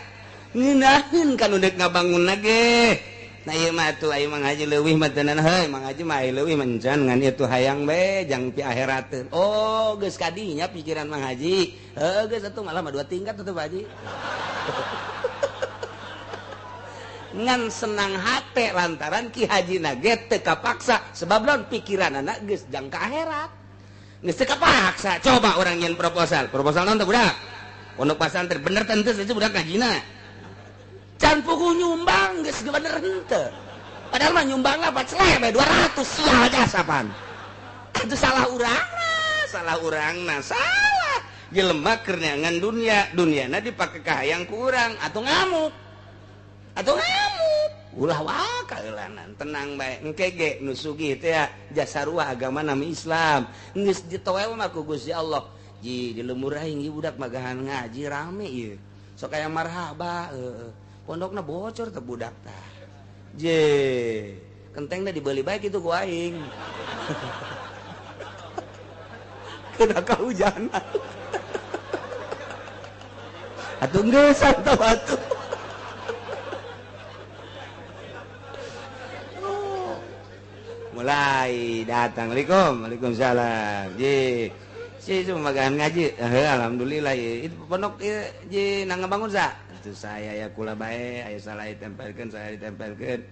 Ngeunaheun kan udah ngabangunna ge. Nah ieu mah atuh aya Mang Haji leuwih mah teunan heuy, Mang Haji mah leuwih mencan ngan ieu tuh hayang bae jang pi akhirateun. Oh, geus kadinya pikiran Mang Haji. Heuh geus atuh malah mah 2 tingkat atuh Pak Haji. Ngan senang hate lantaran Ki Haji na ge teu kapaksa sebab lamun pikiranana geus jang ka akhirat. Geus teu kapaksa. Coba urang nyeun proposal. Proposal naon teh budak? Pondok pasantren bener teu saja budak ngajina. Can puguh nyumbang geus bener henteu. Padahal mah nyumbang lah 4 bae 200 sial jasapan. Atuh salah urangna, salah. Jelema keur neangan dunia, duniana dipake ka hayang ku urang atuh ngamuk. Atuh ngamuk. Ulah wae kaeulanan, tenang bae. Engke ge nu sugih teh jasa ruah agama nami Islam. Geus ditoel mah ku Gusti Allah. Ji di lembur aing ieu budak magahan ngaji rame ieu. Sok aya marhaba heueuh. Pondokna bocor teh budak tah. Je, kentengna dibeli bae kitu ku aing. Kena kahujanan. Atuh geus atuh atuh. Mulai datang. Waalaikumsalam. Waalaikumsalam. Ji. Si magahan ngaji. Alhamdulillah ieu. Itu pondok ieu ji nang ngabangun sa. Itu saya ya kula bae aya salah ditempelkeun, saya ditempelkeun.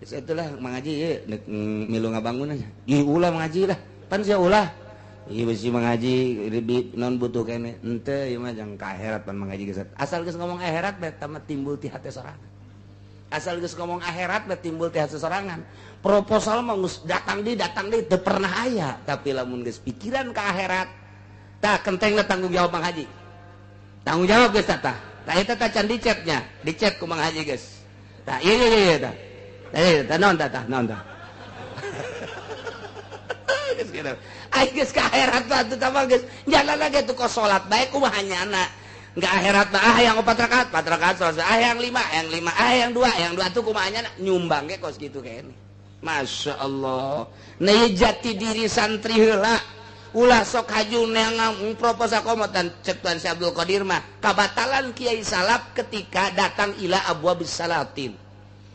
Geus atulah mangaji ieu deuk milu ngabangun aja. Ih ulah mangaji lah. Pan sia ulah. Ieu bisi mangaji non butuh keneh. Henteu ieu mah jang ka akhirat pan mangaji geus. Asal geus ngomong akhirat bae tah timbul ti hate sorangan. Asal geus ngomong akhirat bae timbul ti hate sorangan. Proposal mah geus datang di teu pernah aya, tapi lamun geus pikiran ka akhirat tah kentengna tanggung jawab Mang Haji. Tanggung jawab geus tah. Tah eta tah can dicetnya, dicet ku Mang Haji geus. Tah ieu ieu ieu tah. Tah ieu tah naon tah naon tah. Geus gitu. Ai geus ka akhirat mah atuh mah geus jalan lagi tuh kos salat bae kumaha nyana. Enggak akhirat mah ah yang 4 rakaat, 4 rakaat selesai. Ah yang 5, yang 5, ah yang 2, yang 2 tuh kumaha nyana nyumbang ge kos kitu kene. Masya Allah. Nah jati diri santri heula. Ulah sok haju neangan proposal komotan cek Tuan Syekh Abdul Qadir mah kabatalan kiai salaf ketika datang ila abwabis salatin.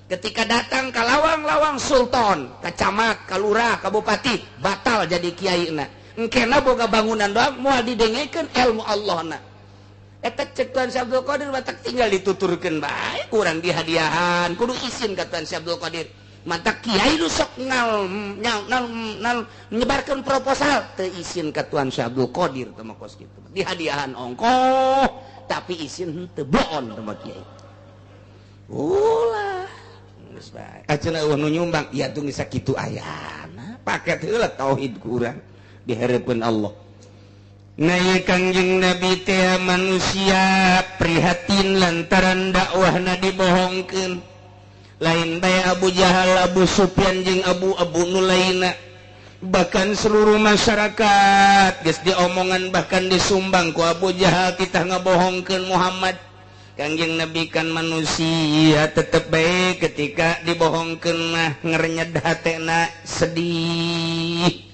Ketika datang ke lawang-lawang sultan, ke camat, ke lurah, ke bupati, batal jadi kiai na. Engkena boga bangunan doang moal didengekeun ilmu Allah na. Eta cek Tuan Syekh Abdul Qadir batak tinggal dituturkeun bae kurang dihadiahan, kudu izin ka Tuan Syekh Abdul Qadir. Mantak kiai nu sok ngal nal, nal, nal menyebarkan proposal teu izin ka Tuan Syekh Abdul Qadir teh mah kos kitu. Dihadiahan ongkoh tapi izin teu boon teh mah kiai. Ulah geus bae. Acenah eueuh nu nyumbang ieu tuh geus sakitu ayana. Paket heula tauhid ku urang di hareupeun Allah. Nah Kangjeng Nabi teh manusia prihatin lantaran dakwahna dibohongkeun. Lain bae Abu Jahal, Abu Sufyan jeung Abu-abu nu lainna. Bahkan seluruh masyarakat geus diomongan bahkan disumbang ku Abu Jahal titah ngabohongkeun Muhammad. Kangjeng Nabi kan manusia tetep bae ketika dibohongkeun mah ngerenyed hatena sedih.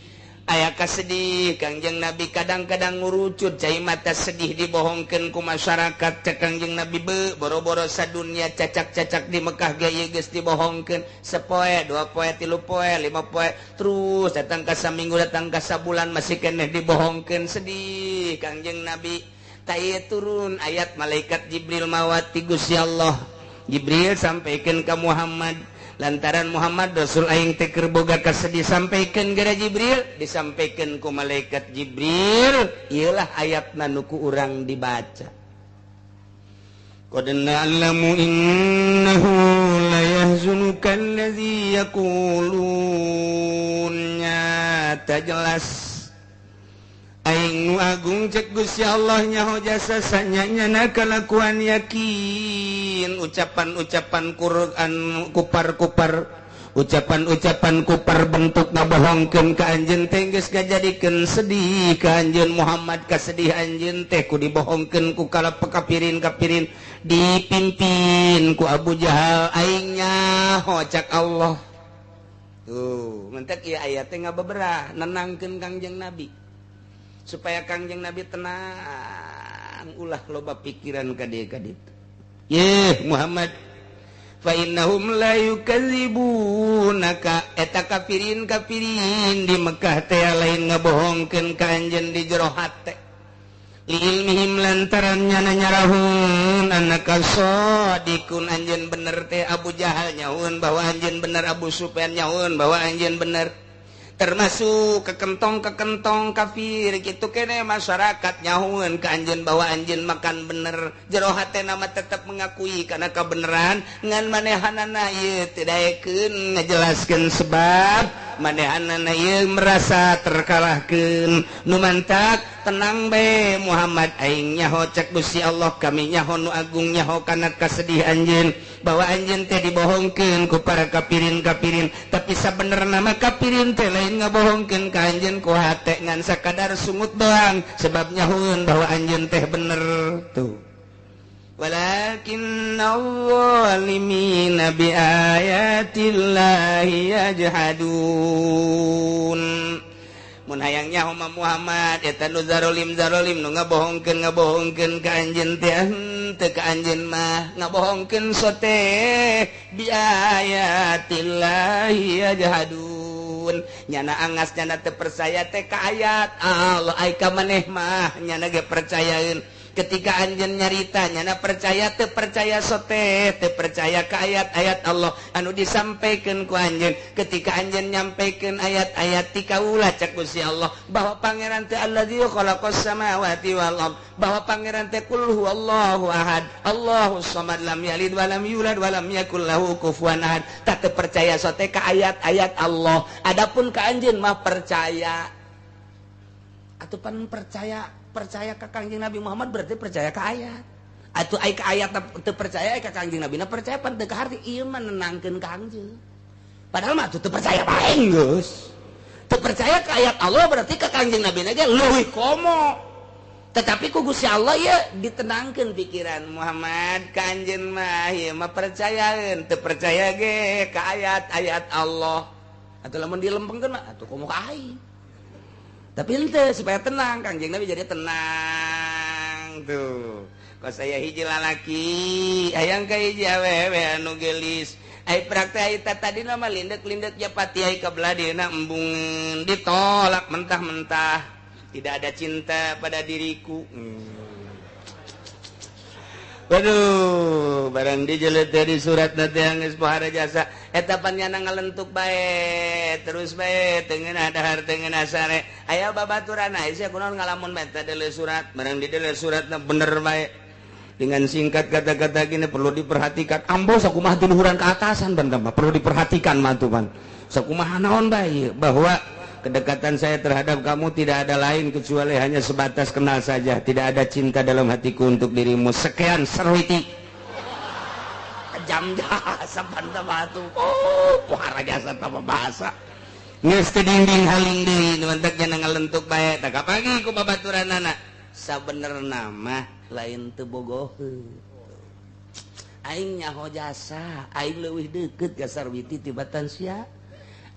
Aya kasedih Kangjeng Nabi kadang-kadang ngurucut cai mata sedih dibohongkeun ku masyarakat. Cek Kangjeng Nabi be boro-boro sadunya cacak-cacak di Mekah ge ieu geus dibohongkeun sepoe, dua poe, tilu poe, lima poe, terus datang ka saminggu, datang ka sabulan masih keneh dibohongkeun. Sedih Kangjeng Nabi. Ta ieu turun ayat malaikat Jibril mawati Gusti Allah. Jibril sampaikan ka Muhammad. Lantaran Muhammad Rasul aing teh keur boga kasedih sampaikan gara Jibril, disampaikan ku malaikat Jibril, ieulah ayatna nu ku urang dibaca. Qad na'lamu innahu la yahzunuka allazi yaqulun. Nyata jelas aing nu agung cek Gusti Allah nyaho jasa sanyanya kalakuan yakin. Ucapan-ucapan Quran kupar-kupar, ucapan-ucapan kupar bentuk ngabohongkeun ka anjeun teh geus ngajadikeun sedih ka anjeun Muhammad. Kasedih anjeun teh ku dibohongkeun ku kala kapirin-kapirin dipimpin ku Abu Jahal. Aing nyaho cak Allah. Tuh mentek ieu ayat teh ngabeberah nenangkeun Kangjeng Nabi supaya Kangjeng Nabi tenang, ulah loba pikiran ka dieu ka ditu. Yeh Muhammad, fa innahum la yukadzibunaka. Eta kafirin kafirin di Mekah teh lain ngabohongkeun ka anjeun di jero hate. Li ilmihim lantaran nyana nyarahun annaka shadiqun, anjeun bener teh. Abu Jahal nyahueun bahwa anjeun bener, Abu Sufyan nyahueun bahwa anjeun bener. Termasuk kekentong-kekentong kafir gitu kene masyarakat nyahueun ka anjeun bahwa anjeun makan bener. Jero hatena mah tetep mengakui kana kabeneran ngan manehanana ieu teu daekeun ngajelaskeun sebab manehanana ieu merasa terkalahkeun. Nu mantak tenang bae Muhammad, aing nyaho cek Gusti Allah, kami nyaho nu agung nyaho kana kasedih anjeun bahwa anjeun teh dibohongkeun ku para kafirin-kafirin, tapi sabenerna mah kafirin teh lain ngabohongkeun ka anjeun ku hate ngan sakadar sungut doang sebab nyahueun bahwa anjeun teh bener. Tuh walakinna adh-dhalimina biayatillahi yajhadun. Mun hayang nyaho mah Muhammad eta nu zarolim-zarolim nu ngabohongkeun ngabohongkeun ka anjeun teh henteu ka anjeun mah ngabohongkeun sote biayatillahi yajhadun. Nyana angas nyana teu percaya teh ka ayat Allah, ai ka maneh mah nyana ge percayaeun. Ketika anjeun nyarita nyana percaya teu percaya sote teu percaya ka ayat-ayat Allah anu disampaikan ku anjeun. Ketika anjeun nyampaikan ayat-ayat ti kaula cek Gusti Allah bahwa pangeran teh allazi khalaqas samawati wal ard, bahwa pangeran teh qul huwallahu ahad, Allahus samad, lam yalid wa lam yulad wa lam yakul lahu kufuwan ahad. Tak teu percaya sote ka ayat-ayat Allah, adapun ka anjeun mah percaya. Atuh pan percaya percaya ka Kangjeng Nabi Muhammad berarti percaya ka ayat. Atuh ai ka ayat teu percaya ai ka Kangjeng Nabi na percaya pan teu kaharti ieu mah nenangkeun ka anjeun. Padahal mah atuh teu percaya bae geus. Teu percaya ka ayat Allah berarti ka Kangjeng Nabi ge leuwih komo. Tetapi ku Gusti Allah ya ditenangkeun pikiran Muhammad ka anjeun mah ieu mah percayaeun teu percaya ge ka ayat-ayat Allah. Atuh lamun dilempengkeun mah atuh komo ka aing. Tapi henteu supaya tenang Kangjeng Nabi jadi tenang tuh. Kok saya hiji lalaki hayang ka hiji awewe anu geulis. Ai praktek eta tadi mah lindek-lindek japati ai ka belah dieuna embungeun ditolak mentah-mentah. Tidak ada cinta pada diriku. Waduh, barang dijelet dari surat nanti yang geus pohara jasa eta pan nyana ngalentuk bae, terus bae teu ngeunah dahar teu ngeunah sare. Aya babaturan sia kunaon ngalamun bae teh deuleu surat, barang dideuleu suratna bener bae. Dengan singkat kata-kata gini perlu diperhatikan. Ambo sakumaha tiluhuran ke atasan ban mah perlu diperhatikan mah tuh pan. Sakumaha naon bae bahwa kedekatan saya terhadap kamu tidak ada lain kecuali hanya sebatas kenal saja. Tidak ada cinta dalam hatiku untuk dirimu. Sekian serwiti. Kejam jasa banda batu. Oh, pohara jasa tanpa bahasa. Geus teu dinding haling deui nu mantak nya ngalentuk bae. Tah kapagi ku babaturanana. Sabenerna mah lain teu bogoheun. Aing nyaho jasa, aing leuwih deukeut ka Sarwiti tibatan sia.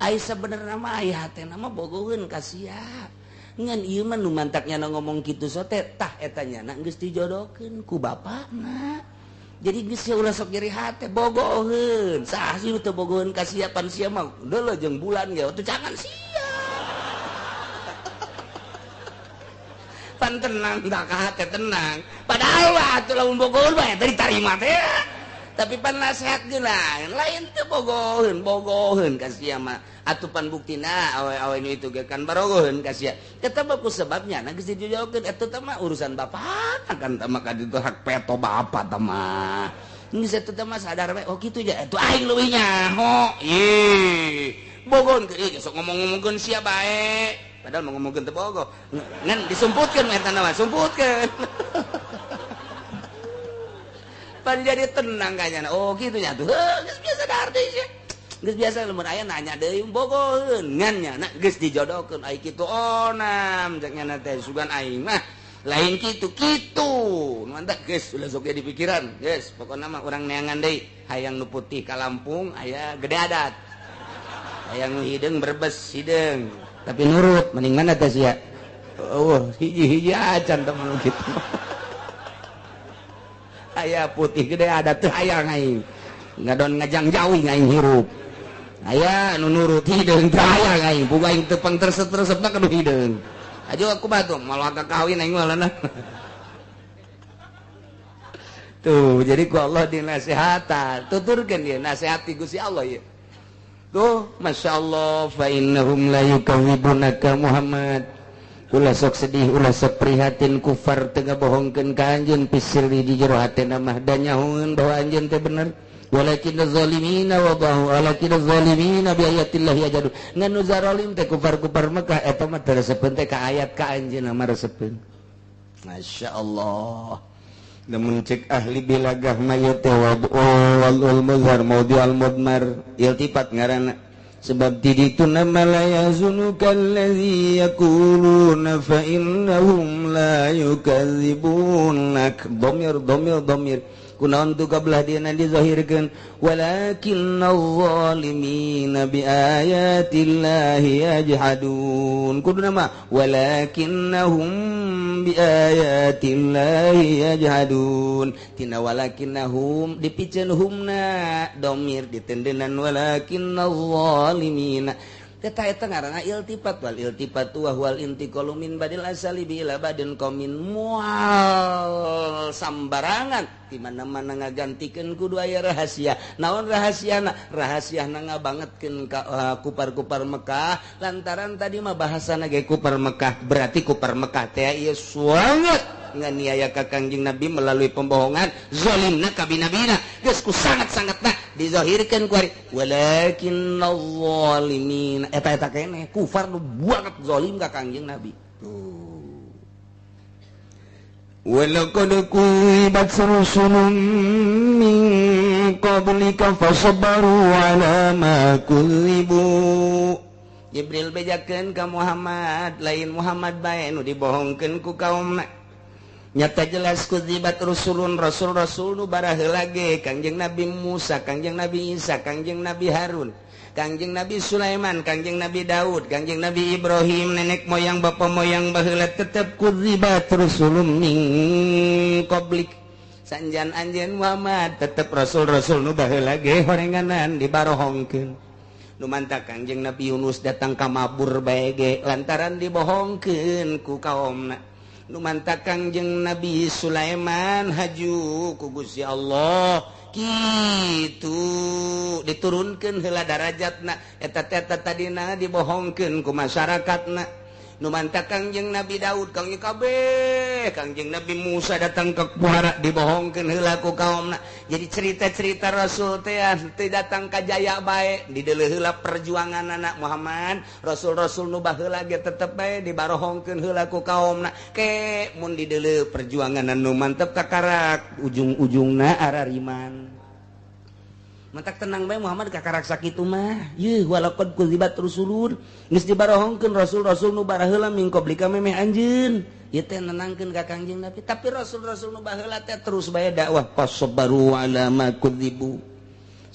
Ai sabenerna mah ai hatena mah bogoheun ka sia. Ngan ieu mah nu mantaknya ngomong kitu sote tah eta nyana geus dijodohkeun ku bapakna. Jadi geus sia ulah sok nyeri hate bogoheun. Saha sih nu teu bogoheun ka sia pan sia mah deuleu jeung bulan ge atuh jangan sia. Pan tenang tak ka hate tenang. Padahal mah atuh lamun bogoheun mah eta ditarima teh. Tapi pan nasihat geuna lain teu bogoheun bogoheun ka sia mah atuh pan buktina awe-awe nu itu ge kan barogoheun ka sia eta mah ku sebabnya na geus dijodohkeun eta teh mah urusan bapak kan teh mah ka ditu hak peto bapak teh mah geus eta teh mah sadar we oh kitu ja atuh aing leuwih nyaho ih bogoheun ke ieu sok ngomong-ngomongkeun sia bae padahal mah ngomongkeun teu bogoh ngan disumputkeun eta mah sumputkeun. Pan jadi tenang kayaknya. Oh gitu nya tuh. Geus biasa dahar deui sia. Geus biasa lamun aya nanya deui bogoheun ngan nya na geus dijodohkeun ai kitu onam cek nya teh sugan aing mah lain kitu kitu. Nu mantak geus ulah sok di pikiran. Geus pokona mah urang neangan deui hayang nu putih ka Lampung aya gede adat. Hayang nu hideung Brebes hideung tapi nurut mending mana teh sia. Oh hiji-hiji acan teh mun kitu. Aya putih gede ada teu hayang aing ngadon ngajang jauh aing hirup aya nu nurut hideung teu hayang aing boga aing teu pangteresep-teresepna kudu hideung aja aku batu malah kawin aing mah lana. Tuh jadi ku Allah dinasehatan tuturkeun dia nasehati Gusti Allah ieu tuh masyaallah fa innahum la yukadzibunaka Muhammad. Ulah sok sedih, ulah sok prihatin kufar teu ngabohongkeun ka anjeun pisirri di jero hatena mah da nyahoeun bahwa anjeun teh bener. Walakinna zalimina wadahu walakinna zalimina bi ayatillah yajadu. Ngan nu zalim teh kufar-kufar Mekah eta mah teu resepeun teh ka ayat ka anjeun mah resepeun. Masyaallah. Lamun cek ahli bilagah mah ieu teh wal muzhar maudhi al mudmar iltifat ngaranna. Sebab diditu nama la yazunuka allazi yaquluna fa innahum la yukadzibunak. Dhamir dhamir dhamir kunaon tu kabelah dieuna dizahirkeun walakinnaz zalimina biayatillahi yajhadun. Kuduna mah walakinnahum biayatillahi yajhadun. Tina walakinnahum dipiceun humna dhamir ditendenan walakinnaz zalimina. Eta eta ngaranna iltifat wal iltifat wa huwal intiqalu min badil asali bi ila badin qaumin mual sambarangan di mana-mana ngagantikeun kudu aya rahasia. Naon rahasiana? Rahasiana ngabangetkeun ka kupar-kupar Mekah lantaran tadi mah bahasana ge kupar Mekah berarti kupar Mekah teh ieu suanget nganiaya ka Kangjeng Nabi melalui pembohongan zalimna ka binabina geus ku sangat-sangatna dizahirkeun ku ari walakinnaz zalimin eta eta keneh kufar nu banget zalim ka Kangjeng Nabi tuh. Walaqad kuzibat rusulun min qablika fasabaru ala ma kuzibu. Jibril bejakeun ka Muhammad, lain Muhammad bae nu dibohongkeun ku kaumna. Nyata jelas kudzibat rusulun, rasul-rasul nu baraheula ge, Kangjeng Nabi Musa, Kangjeng Nabi Isa, Kangjeng Nabi Harun, Kangjeng Nabi Sulaiman, Kangjeng Nabi Daud, Kangjeng Nabi Ibrahim, nenek moyang bapak moyang baheula tetep kudzibat rusulun min qablik. Sanjan anjeun Muhammad tetep rasul-rasul nu baheula ge horenganan dibarohongkeun. Nu mantap Kangjeng Nabi Yunus datang ka mabur bae ge lantaran dibohongkeun ku kaumna. Nu mantap Kangjeng Nabi Sulaiman haju ku Gusti Allah kitu diturunkeun heula darajatna eta teh tadina dibohongkeun ku masyarakatna. Nu mantap Kangjeng Nabi Daud Kangjeng kabeh Kangjeng Nabi Musa datang ke muara dibohongkeun heula ku kaumna. Jadi cerita-cerita rasul teh teu datang ka jaya bae dideuleu heula perjuanganana Muhammad, rasul-rasul nu baheula ge tetep bae dibarohongkeun heula ku kaumna. Ke mun dideuleu perjuanganna nu mantep kakarak ujung-ujungna arariman. Mantak tenang bae Muhammad kakarak sakitu mah. Yeuh walaqad kudzibat rusulun geus dibarohongkeun rasul-rasul nu baraheula min qablika memeh anjeun. Ieu teh nenangkeun ka Kangjeng Nabi. Tapi rasul-rasul nu baheula teh terus bae dakwah fasabaru ala ma kudzibu.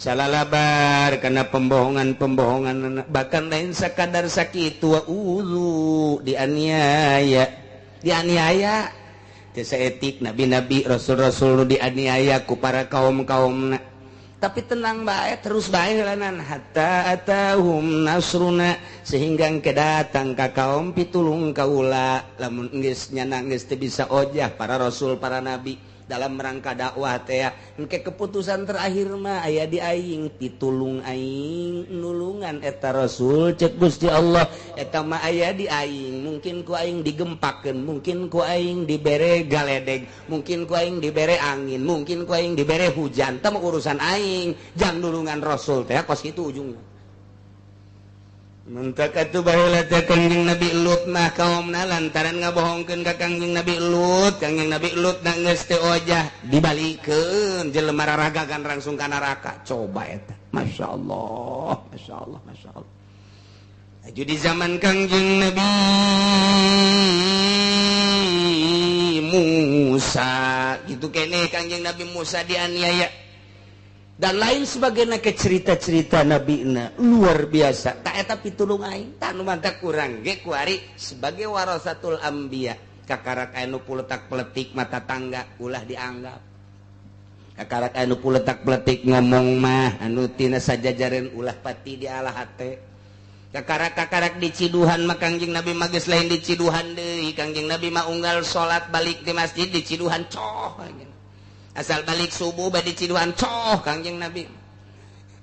Salalabar kana pembohongan-pembohongan bahkan lain sakadar sakitu wa uzu dianiaya. Dianiaya teu saetik nabi-nabi rasul-rasul nu dianiaya ku para kaum-kaumna. Tapi tenang bae terus bae heulanan hatta atahum nasruna sehingga engke datang ka kaum pitulung kaula. Lamun geus nyana geus teu bisa ojah para rasul para nabi dalam rangka dakwah teh engke keputusan terakhir mah aya di aing pitulung aing nulungan eta rasul cek Gusti Allah eta mah aya di aing. Mungkin ku aing digempakeun, mungkin ku aing dibere galedeg, mungkin ku aing dibere angin, mungkin ku aing dibere hujan, teh urusan aing jang nulungan rasul teh kos kitu ujungna. Mentak atuh baheula teh Kangjeng Nabi Lut mah kaumna lantaran ngabohongkeun ka Kangjeng Nabi Lut, Kangjeng Nabi Lut na geus teu ojah dibalikeun jelema raragagan langsung ka neraka. Coba eta. Masyaallah, masyaallah, masyaallah. Aju di zaman Kangjeng Nabi Musa gitu keneh Kangjeng Nabi Musa dianiaya dan lain sebagainya ke cerita-cerita nabi na luar biasa. Tak eta pitulung aing tak nu mantak kurang ge kuari sebagai warasatul anbiya kakarak anu puletak peletik mata tangga ulah dianggap kakarak anu puletak peletik ngomong mah anu tina sajajaren ulah pati dialah hate kakarak-kakarak diciduhan mah Kangjeng Nabi mah geus lain diciduhan deui. Kangjeng Nabi mah unggal salat balik di masjid diciduhan coh asal balik subuh bade diciduhan coh Kangjeng Nabi.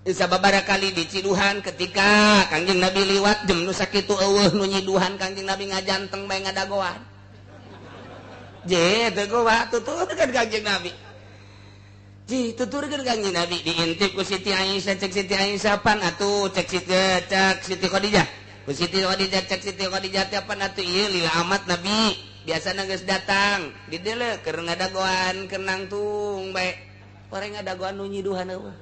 Sababaraha kali diciduhan ketika Kangjeng Nabi liwat jem nu sakitu eueuh nu nyiduhan Kangjeng Nabi ngajanteng bae ngadagoan. Je teu gowa tuturkeun Kangjeng Nabi. Ji tuturkeun Kangjeng Nabi diintip ku Siti Aisyah cek Siti Aisyah pan atuh cek Siti cek Siti Khadijah. Ku Siti Khadijah cek Siti Khadijah teh pan atuh ieu lila amat Nabi. Biasana geus datang di deuleu keur ngadagoan keur nangtung bae orang ngadagoan nu nyiduhan eueuh.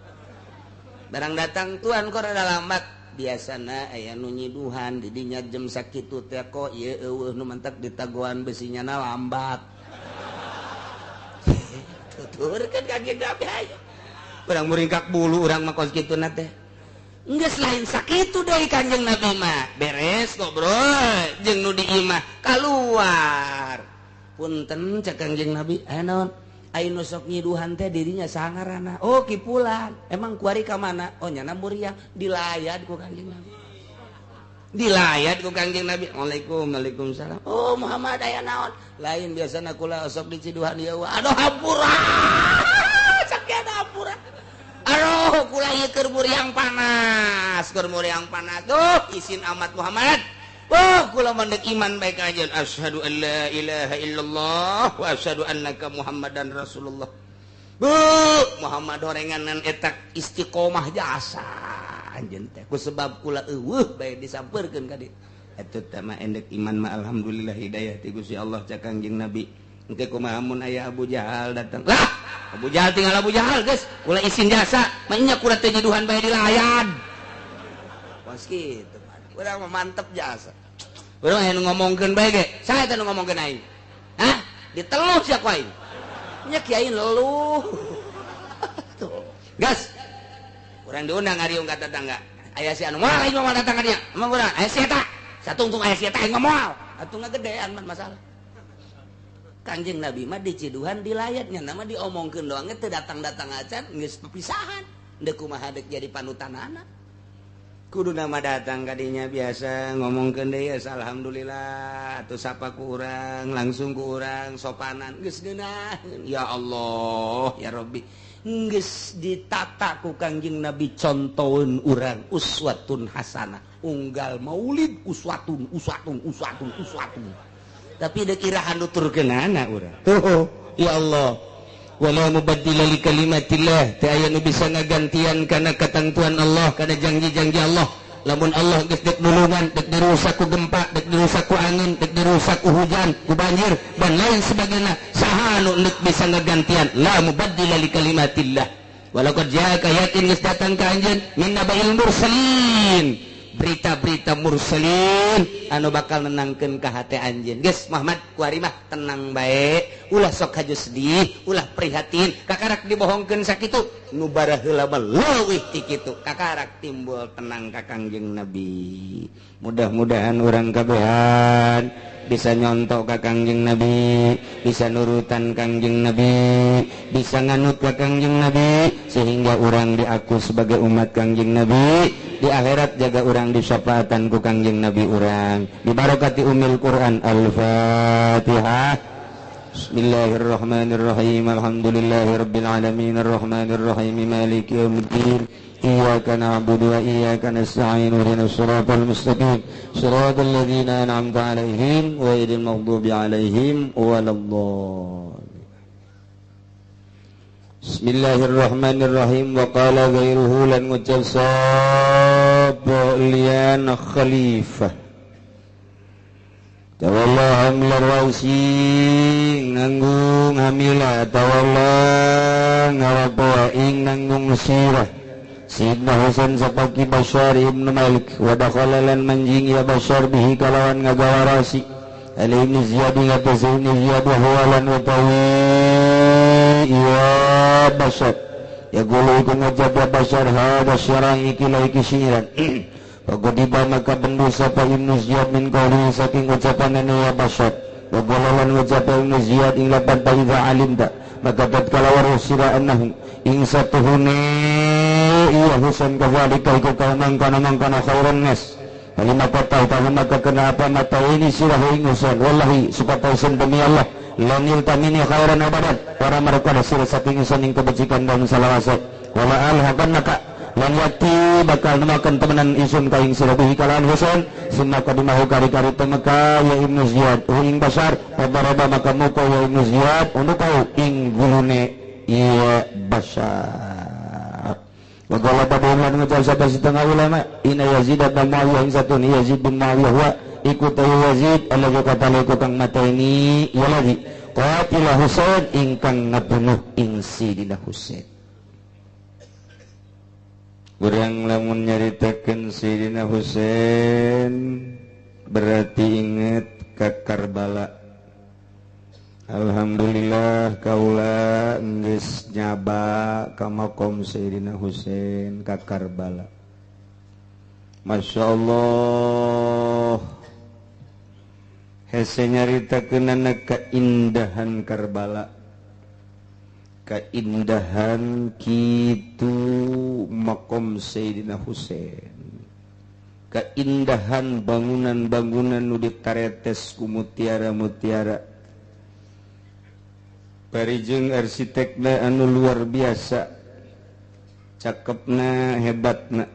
Barang datang tuan kok rada lambat biasana aya nu nyiduhan di dinya jam sakitu teh kok ieu eueuh nu mantak ditagoan besinya na lambat. Tuturkeun ka Kangjeng Nabi aya. Urang muringkak bulu urang mah kos kituna teh. Geus lain sakitu deui Kangjeng Nabi mah. Beres ngobrol jeung nu di imah kaluar. Punten cek Kangjeng Nabi, aya naon? Aya nu sok nyiduhan teh dirinya sangarana. Oh kipulan. Emang kuari ka mana? Oh nyana muriang dilayat ku Kangjeng Nabi. Dilayat ku Kangjeng Nabi. Waalaikum waalaikumsalam. Oh Muhammad aya naon? Lain biasana kula sok diciduhan ieu. Aduh hampura. Sakieu hampura. Aduh kula ieu keur muriang panas, keur muriang panas. Duh isin amat Muhammad. Oh kula mandek iman bae ka anjeun. Asyhadu an la ilaha illallah wa asyhadu annaka Muhammadan Rasulullah. Bu Muhammad horenganan eta istiqomah jasa anjeun teh. Ku sebab kula eueuh bae disampeurkeun ka dieu. Eta teh mah endek iman mah alhamdulillah hidayah ti Gusti Allah cak Kangjeng Nabi. Engke kumaha mun aya Abu Jahal datang. Lah, Abu Jahal tinggal Abu Jahal geus, kula isin jasa, mah nya kula teh nyiduhan bae dilayan. Kos kitu. Urang mah mantep jasa. Urang anu ngomongkeun bae ge, saha eta nu ngomongkeun aing? Hah? Diteluh sia ku aing. Nya kiai leluh. Tuh. Gas. Urang diundang ngariung ka tetangga. Aya si anu moal aing mah datang ka dinya. Emang urang aya si eta. Satungtung aya si eta aing mah moal. Atuh ngagedean mah masalah. Kanjeng Nabi mah diciduhan dilayatnya nama diomongkeun doang teu datang-datang acan geus pepisahan. Deuk kumaha deuk jadi panutanana. Kudu nama datang kadinya biasa ngomongkeun deui alhamdulillah atuh sapa ku urang langsung ku urang sopanan geus geunah. Ya Allah ya Rabbi geus ditata ku Kangjeng Nabi contoheun urang uswatun hasanah unggal maulid uswatun uswatun uswatun uswatun tapi deuk irahan nuturkeunana urang tuh ya Allah wala mubaddila li kalimatillah teu aya nu bisa ngagantian kana katentuan Allah kana janji-janji Allah lamun Allah geus dek nulungan dek dirusak ku gempa dek dirusak ku angin dek dirusak ku hujan ku banjir dan lain sebagainya saha nu deuk bisa ngagantian la mubaddila li kalimatillah walaqad ja'aka yakin geus datang ka anjeun min nabail mursalin berita-berita mursalin anu bakal nenangkeun ka hate anjeun. Geus Muhammad kuari mah tenang bae, ulah sok haju sedih, ulah prihatin, kakarak dibohongkeun sakitu nu baraheula mah leuwih ti kitu, kakarak timbul tenang ka Kangjeng Nabi. Mudah-mudahan urang kabehan bisa nyontok ka Kangjeng Nabi, bisa nurutan Kangjeng Nabi, bisa nganut ka Kangjeng Nabi sehingga urang diaku sebagai umat Kangjeng Nabi. Di akhirat jaga urang disyafaatan ku Kangjeng Nabi urang. Bibarokati umil Quran. Al-Fatihah. Bismillahirrahmanirrahim. Alhamdulillahirabbil alamin arrahmanirrahim maliki yaumiddin. Iyyaka na'budu wa iyyaka nasta'in ihdinas siratal mustaqim siratal ladzina an'amta 'alaihim ghairil maghdubi 'alaihim waladdallin. Bismillahirrahmanirrahim. Wa qala ghairuhu lan ngucap sapa liyan khalifah tawalla hamla rausi nanggung hamila tawalla ngarapo ing nanggung sirah Sayyidina Husain sapaki Bashar ibn Malik wa dakhala lan manjing ya Bashar bihi kalawan ngagawa rasi Ali ibn Ziyad ngatas ibn Ziyad wa huwa lan utawi ya Bashar ya gulu iku ngucap ya Bashar hada syarang iki la iki syiran pagodiba maka bendu sapa Ibn Ziyad min qawli saking ucapanane ya Bashar wa gulu lan ngucap Ibn Ziyad ing lapan paidha alimta maka tatkala waruh sira annahu ing satuhune iya Husain kadzalika iku mangkana khairan nas lima kata tahu maka kenapa mata ini sirah ing Husain wallahi supaya Husain demi Allah lanil tamini khairan abadan para mereka sirah saking Husain ing kebajikan dan salawase wala alhakan maka lan yati bakal nemakan temenan isun ka ing sirah bihi kalawan Husain summa kadimahu kari-kari temeka ya Ibnu Ziyad ing Bashar padaraba maka muka ya Ibnu Ziyad unukau ing gulune ya Bashar. Wa qala ba'dhum ngucap sapa setengah ulama inna Yazid bin Muawiyah ing satun Yazid bin Muawiyah wa iku ta Yazid alladzi qatala iku kang mateni ya ladzi qatila Husain ingkang ngabunuh ing Sidina Husain. Urang lamun nyaritakeun Sidina Husain berarti inget ka Karbala. Alhamdulillah kaula geus nyaba ka makom Sayyidina Husain ka Karbala. Masya Allah hese nyaritakeunana keindahan Karbala, keindahan kitu makom Sayyidina Husain, keindahan bangunan-bangunan nu ditaretes ku mutiara-mutiara. Parijeng arsitekna anu luar biasa, cakepna, hebatna.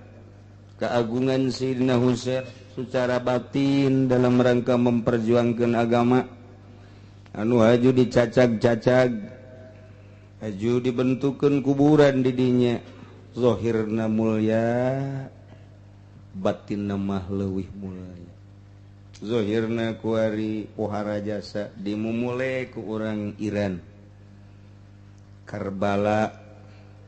Keagungan Sayyidina Husain secara batin dalam rangka memperjuangkan agama anu haju dicacag-cacag, haju dibentukkan kuburan didinya. Zahirna mulya, batinna mah leuwih mulya. Zahirna kuari pohara jasa dimumule ku urang Iran. Karbala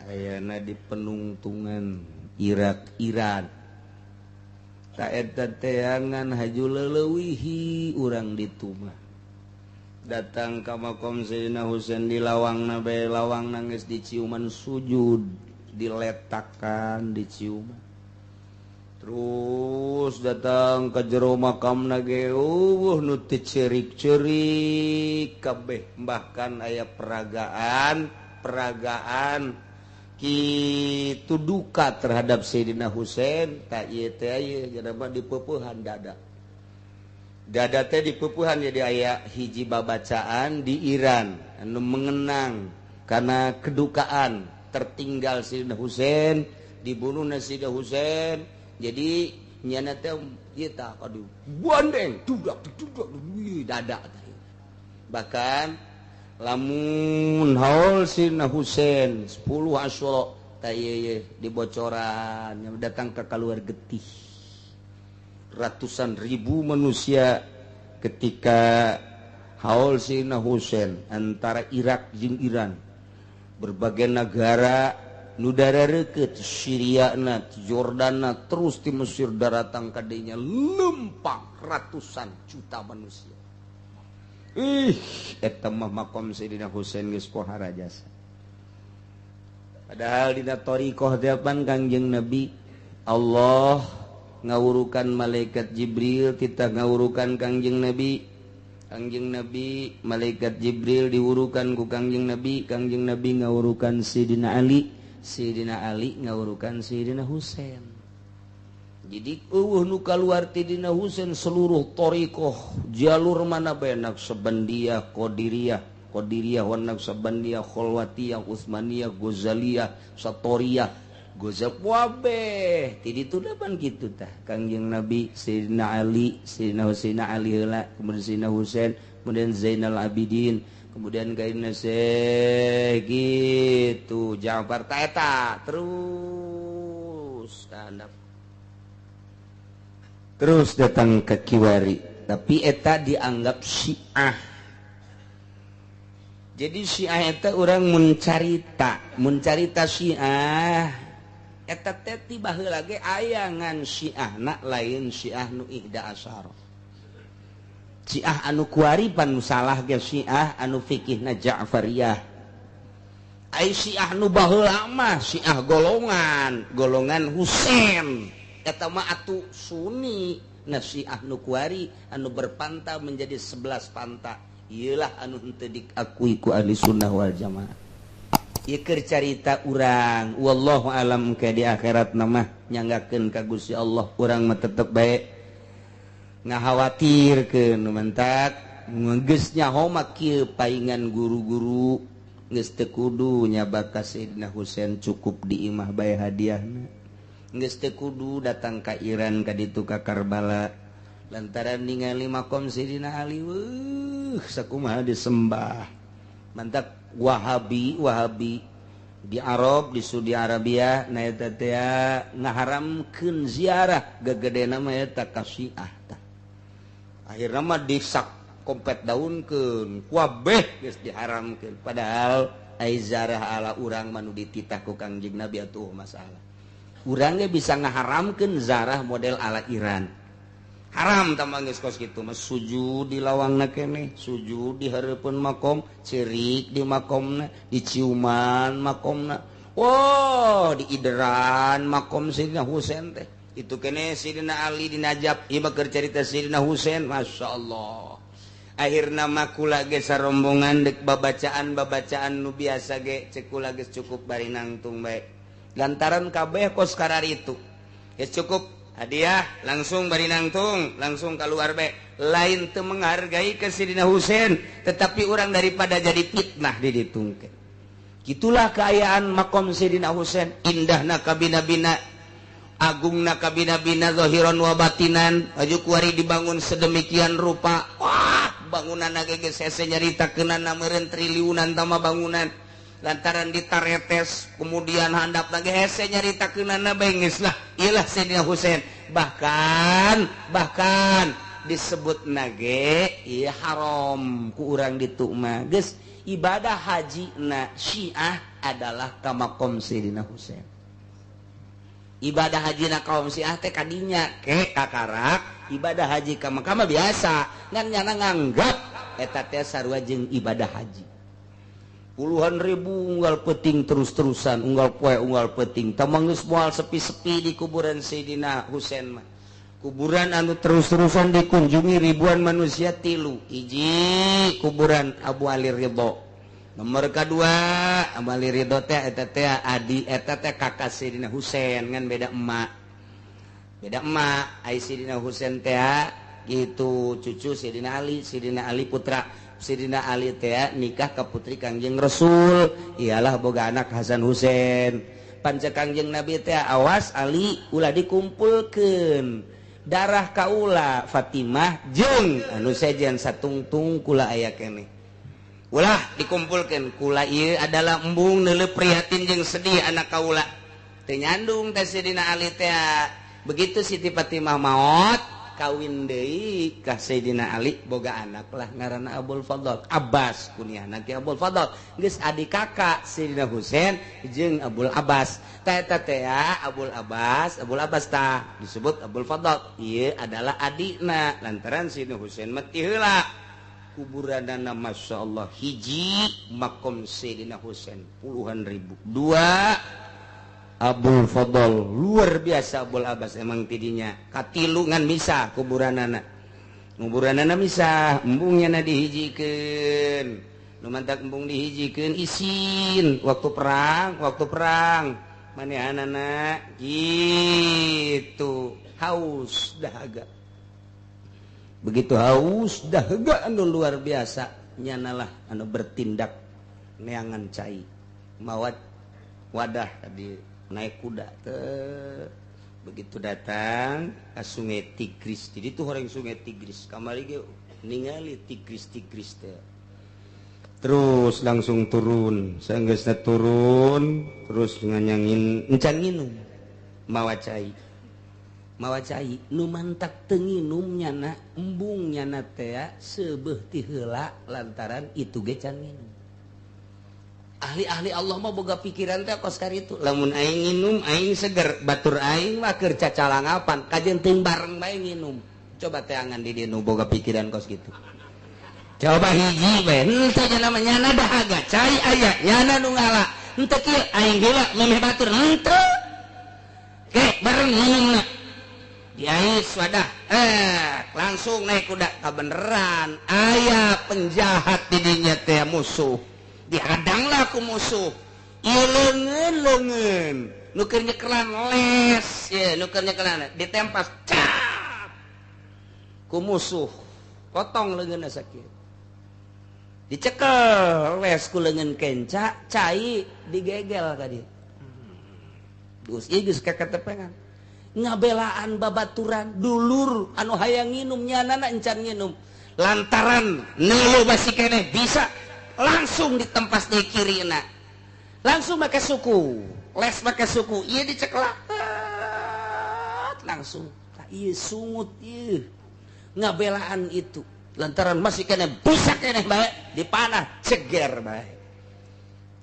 ayana di penungtungan Irak Iran. Ta eta teangan haju leleuwihi urang ditu mah. Datang ka makom Sayyidina Husain di lawang bae, lawang nangis diciuman, sujud diletakan diciuman. Terus datang ke jero makam nage nu teu ceurik-ceurik kabeh, bahkan aya peragaan peragaan kitu duka terhadap Sayyidina Husain. Tak ieu teh ieu jadi dipeupuhan dada dada teh dipeupuhan. Jadi aya hiji babacaan di Iran anu mengenang karena kedukaan tertinggal Sayyidina Husain, dibunuh Sayyidina Husain. Jadi nyana teh ieu tah aduh bandeng dudak dudak dada teh. Bahkan lamun haul Sayyidina Husain 10 Asyura tah ieu dibocoran datang ke keluar getih ratusan ribu manusia ketika haul Sayyidina Husain antara Irak jeung Iran, berbagai negara nu darareukeut, Syria na, Jordana, terus di Mesir daratang kadinya lempang ratusan juta manusia. Ih, eta mah makom Sayyidina Husain geus pohara jasa. Padahal dina thariqah teh pan Kangjeng Nabi Allah ngawurukan malaikat Jibril, kita ngawurukan Kangjeng Nabi. Kangjeng Nabi, malaikat Jibril diwurukan ku Kangjeng Nabi, Kangjeng Nabi ngawurukan Sayyidina Ali, Sayyidina Ali ngawurukan Sayyidina Husain. Jadi eueuh nu kaluar ti Dina Husain seluruh thariqah jalur mana bae, Naqsyabandiyah, Qadiriyah, Qadiriyah wa Naqsyabandiyah, Khalwatiyah, Utsmaniyah, Ghazaliyah, Satoriyah, Gozab wabeh ti ditu pan kitu tah Kangjeng Nabi, Sayyidina Ali, Sayyidina Husain Ali heula, kemudian Sayyidina Husain, kemudian Zainal Abidin, kemudian kaina gitu Ja'far ta eta terus kandap terus datang ke kiwari. Tapi eta dianggap Syiah. Jadi Syiah eta orang mencarita Syiah eta teh ti baheula ge aya ngan Syiahna lain Syiah nu ihda asyara. Syiah anu kuari pan nu salah ge Syiah anu fikihna Ja'fariyah. Ai Syiah nu baheula mah Syiah golongan, golongan Husain. Eta mah atuh Sunni. Nah Syiah nu kuari anu berpanta menjadi 11 panta. Ieulah anu henteu diakui ku ahli sunnah wal jamaah. Ieu keur carita urang, wallahu alam ke di akhirat mah nyanggakeun ka Gusti Allah, urang mah tetep bae ngakhawatirkeun mentak geus nyaho mah kieu paingan guru-guru geus teu kudu nyabak ka Sayyidina Husain, cukup di imah bae hadiahna. Geus teu kudu datang ka Iran ka ditu ka Karbala lantaran ningali makom Sayyidina Ali weuh sakumaha disembah. Mantap Wahabi Wahabi di Arab, di Saudi Arabia na eta teh ngaharamkeun ziarah gegedena mah eta ka Syiah tah. Akhirna mah disak kompet daunkeun kabeh geus diharamkeun, padahal ai ziarah ala urang mah nu dititah ku Kangjeng Nabi atuh masalah. Urang ge bisa ngaharamkeun zarah model ala Iran. Haram tambah geus kos kitu mah, sujud di lawangna keneh, sujud di hareupeun makom, ceurik di makomna, diciuman makomna. Wah, diideran makom Sayyidina Husain teh. Itu keneh Sayyidina Ali di Najaf, ieu mah keur carita Sayyidina Husain, masyaallah. Akhirna mah kula ge sarombongan deuk babacaan-babacaan nu biasa ge ceuk kula geus cukup bari nangtung bae. Lantaran kabeh kos kararitu. Geus cukup hadiah langsung bari nangtung, langsung keluar bae. Lain teu menghargai ke Sayyidina Husain, tetapi orang daripada jadi fitnah di ditungkeun. Gitulah keayaan makom Sayyidina Husain, indahna kabina-bina, agungna kabina-bina zahiran wa batinan, aju kuari dibangun sedemikian rupa. Wah, bangunan ge geus hese nyaritakeunana meureun triliunan tama bangunan. Lantaran ditaretes kemudian handap lagi hese nyaritakeunana bae geus lah. Ieulah Sayyidina Husain. Bahkan bahkan disebut nage ieu haram ku urang ditu mah. Geus ibadah haji na Syiah adalah ka makom Sayyidina Husain. Ibadah haji na kaum Syiah teh kadinya ke kakarak ibadah haji ka Mekah mah biasa, ngan nyana nganggap eta teh sarua jeung ibadah haji. Puluhan ribu unggal peting terus-terusan, unggal poe unggal peting. Tamang geus moal sepi-sepi di kuburan Sayyidina Husain mah. Kuburan anu terus-terusan dikunjungi ribuan manusia tilu. Hiji kuburan Abu Ali Ridho. Nomor kedua Abu Ali Ridho teh eta teh adi eta teh kakak Sayyidina Husain ngan beda emak. Beda emak ai Sayyidina Husain teh gitu cucu Sayyidina Ali, Sayyidina Ali putra Sayyidina Ali teh nikah ka putri Kangjeng Rasul, ialah boga anak Hasan Husain. Pancek Kangjeng Nabi teh awas Ali ulah dikumpulkeun darah kaula Fatimah jeung anu sejen satungtung kula aya keneh. Ulah dikumpulkeun kula ieu adalah embung neuleuh prihatin jeung sedih anak kaula. Teu nyandung teh Sayyidina Ali teh. Begitu Siti Fatimah maot kawin deui ka Sayyidina Ali boga anak lah ngaranna Abul Fadl. Abbas kunyahna ge Abul Fadl. Geus adi kakak Sayyidina Husain jeung Abul Abbas. Tah eta teh Abul Abbas, Abul Abbas tah disebut Abul Fadl. Ieu adalah adina lantaran Sayyidina Husain mah ti heula. Kuburanana Masya Allah hiji makom Sayyidina Husain puluhan ribu. Dua Abul Fadl luar biasa Abul Abbas emang tidinya katilu ngan misah kuburanana. Kuburanana misah embungnya na dihijikeun. Nu mantak embung dihijikeun isin waktu perang manehanana gitu haus dahaga. Begitu haus dahaga anu luar biasa nyanalah anu bertindak neangan cai mawat wadah tadi naik kuda teh. Begitu datang ke Sungai Tigris, jadi tuh orang Sungai Tigris kamari ge ningali Tigris-Tigris teh. Terus langsung turun, sanggeusna turun terus nganyangin encan nginum mawa cai. Mawa cai nu mantak teu nginum nyana embung nyana teh seubeuh ti heula lantaran itu ge can nginum. Ahli-ahli Allah mah boga pikiran teh kos karitu. Lamun aing nginum aing seger, batur aing mah keur cacalangapan, kajeun teuing bareng bae nginum. Coba teangan di dieu nu boga pikiran kos kitu. Coba hiji bae, henteu nya nyana dahaga, cai aya, nyana nu ngala. Henteu kieu aing heula memeh batur, henteu. Ke bareng nginumna. Diais wadah, langsung naik kuda kabeneran aya penjahat di dinya teh musuh. Dihadanglah ku musuh. Ieu leungeun-leungeun, nu keur nyekelan les, ye nu keur nyekelan ditempas cap ku musuh. Potong leungeunna sakit. Dicekel les ku leungeun kenca, cai digegel ka dieu. Geus ieu geus kaketepengan. Ngabelaan babaturan dulur anu hayang nginum nyanana encan nginum. Lantaran neuleuh basi keneh bisa langsung ditempas di kirina, langsung make suku, les make suku, ieu diceklak langsung, ieu sungut ieu ngabelaan itu, lantaran masih kene bisa keneh bae dipanah ceger bae.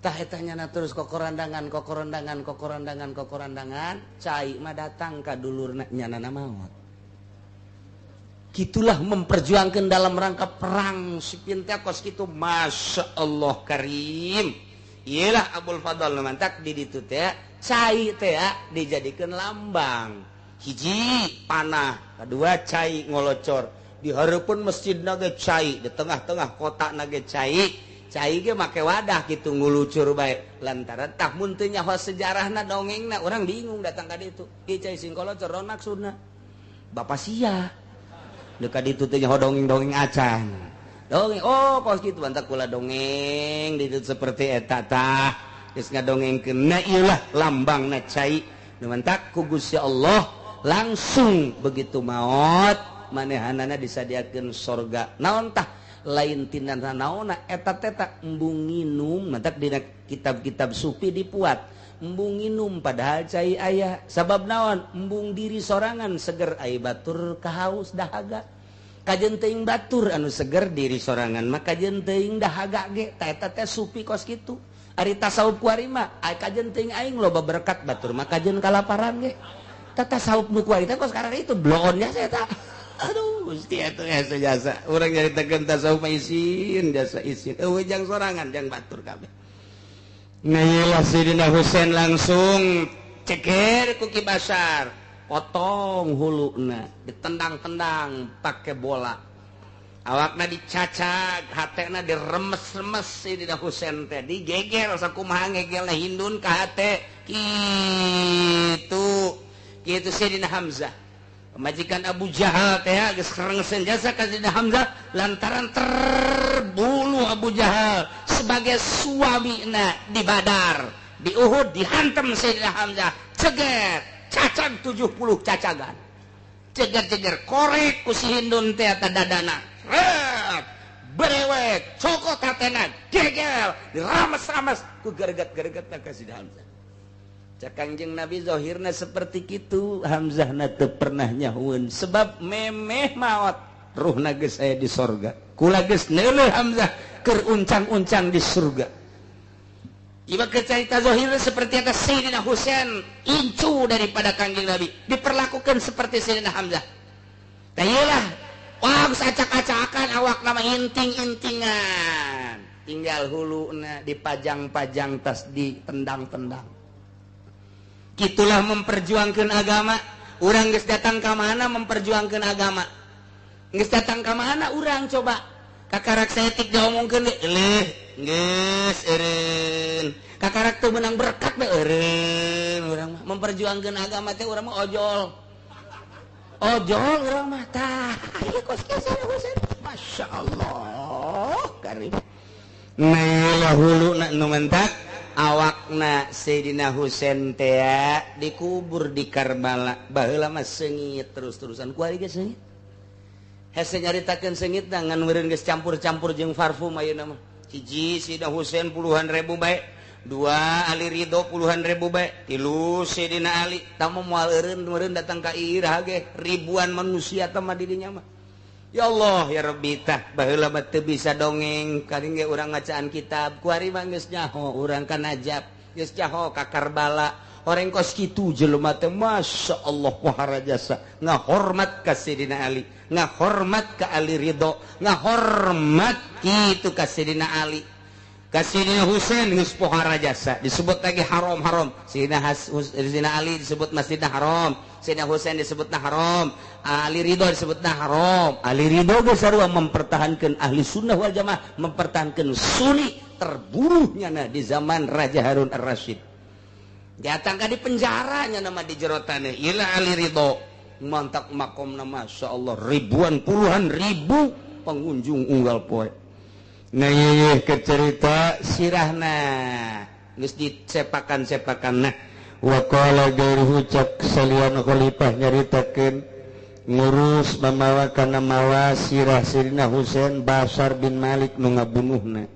Tah eta nyana terus kokorandangan kokorandangan kokorandangan kokorandangan, cai mah datang ka dulurna nyanana maot. Gitulah memperjuangkan dalam rangka perang si Pintakos gitu. Masya Allah karim. Iyalah Abul Fadl mantak di ditu teh cai teh dijadikan lambang. Hiji panah, kedua cai ngolocor. Di hareupeun masjid nage cai, di tengah-tengah kota nage cai. Cai ge make wadah gitu ngulucur bae. Lantaran tah mun teu nyaho sejarahna dongengna urang bingung datang ka ditu. Ieu cai sing kolocor naon maksudna? Bapak sia. Dekat itu teh nyaho dongeng-dongeng acan. Dongeng, oh kos kitu bantak kula dongeng di ditu seperti eta tah. Geus ngadongengkeun na ieu lah lambangna cai. Nu mantak ku Gusti Allah langsung begitu maot manehanana disadiakeun sorga. Naon tah lain tina naonna eta teh tak embung nginum mantak dina kitab-kitab sufi dipuat. Embung nginum padahal cai aya sabab naon embung diri sorangan seger ai batur kahaus dahaga kajeun teuing batur anu seger diri sorangan mah kajeun teuing dahaga ge ta eta teh sufi kos kitu Ari tasawuf kuari mah kajen teuing aing loba berkat batur mah kajen kalaparan ge. Tasawuf nu kuari teh kos sekarang itu bloonnya saya tak. Aduh, Gusti atuh hese jasa. Urang nyaritakeun tasawuf mah isin, jasa isin. Eueuh jang sorangan jang batur kabeh. Nah, iyalah Sayyidina Husain langsung ceker ku Ki Basar, potong huluna, ditendang-tendang pakai bola. Awakna dicacag, hatena diremes-remes Sayyidina Husain teh digeger sakumaha ngegelna Hindun ka hate. Kitu. Kitu Sayyidina Hamzah. Pemajikan Abu Jahal teh geus kerengsen jasa ka Sayyidina Hamzah lantaran terbunuh Abu Jahal sebagai suamina di Badar, di Uhud dihantam Sayyidina Hamzah, ceger, cacag 70 cacagan. Ceger-ceger korek ku si Hindun teh eta dadana. Rep, berewek, cokot hatena, gegel, dirames-rames ku gereget-geregetna ka Sayyidina Hamzah. Cak Kangjeng Nabi zahirna seperti kitu, Hamzahna teu pernah nyahueun sebab memeh maot ruhna geus aya di sorga. Kula geus neuleuh Hamzah keur uncang-uncang di surga. Iba kecerita zahirna seperti eta Sayyidina Husain incu daripada Kangjeng Nabi diperlakukan seperti Sayyidina Hamzah. Tah ieulah, wah geus acak-acakan awak nama inting-intingan. Tinggal huluna dipajang-pajang tas ditendang-tendang. Gitulah memperjuangkan agama. Urang geus datang ka mana memperjuangkan agama. Geus datang ka mana urang coba. Kakarak saeutik diomongkeun leuh geus eureun. Kakarak teu meunang berkat we eureun urang mah memperjuangkan agama teh urang mah ojol. Ojol urang mah tah ieu kos kieu Husain. Masyaallah karim. Nah huluna nu mentak awakna Sayyidina Husain teh dikubur di Karbala. Baheula mah seungit terus-terusan. Kuari ge seungit. Hese nyaritakeun seungit ngan meureun geus campur-campur jeung parfum ayeuna mah. Hiji Sayyidina Husain puluhan ribu bae, dua Ali Ridho puluhan ribu bae, tilu Sayyidina Ali tamu moal eureun meureun datang ka iraha ge ribuan manusia teh mah di dinya mah. Ya Allah ya Rabbi tah baheula mah teu bisa dongeng karing ge urang ngacaan kitab kuari mah geus nyaho urang ka Najaf geus nyaho ka Karbala orang kos kitu jelema teh Masya Allah wahara jasa ngahormat ka Sayyidina Ali ngahormat ka Ali Ridho ngahormat kitu ka Sayyidina Ali ka Sayyidina Husain geus pohara jasa disebut lagi haram-haram Sayyidina Ali disebut Masjidil Haram, Sayyidina Husain disebutna haram, Ali Ridho disebutna haram. Ali Ridho geus sarua mempertahankan ahli sunnah wal jamaah, mempertahankan sunni terbunuhnya na di zaman Raja Harun Ar-Rasyid. Datang ka di penjaranya nama di jero taneuh. Ieu Ali Ridho mantak makomna Masya Allah ribuan puluhan ribu pengunjung unggal poe. Nah ieu ke cerita sirahna geus disepakan-sepakan nah. Waqala gairuhu cak salian khalifah nyaritakeun ngurus mamawa kana mawa sirah Sayyidina Husain Basar bin Malik nu ngabunuhna.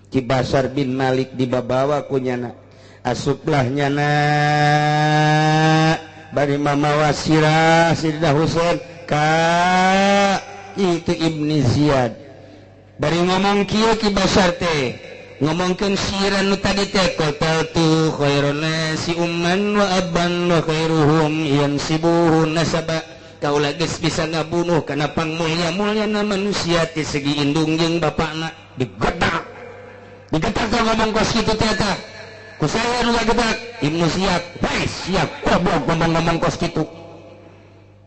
Ki Basar bin Malik dibabawa ku nyana asuplah nyana bari mamawa sirah Sayyidina Husain ka itu Ibni Ziyad. Bari ngomong kieu Ki Basar teh ngomongkeun siran nu tadi teh qataltu khairan nasi umman wa abban wa khairuhum yansibuhu nasaba. Kaula geus bisa ngabunuh kana pangmulia-muliana manusia ti segi indung jeung bapakna digetak. Digetak teh ngomong kos kitu teh eta. Ku saya nu ngagedak Ibnu Ziyad, bae siap goblok ngomong-ngomong kos kitu.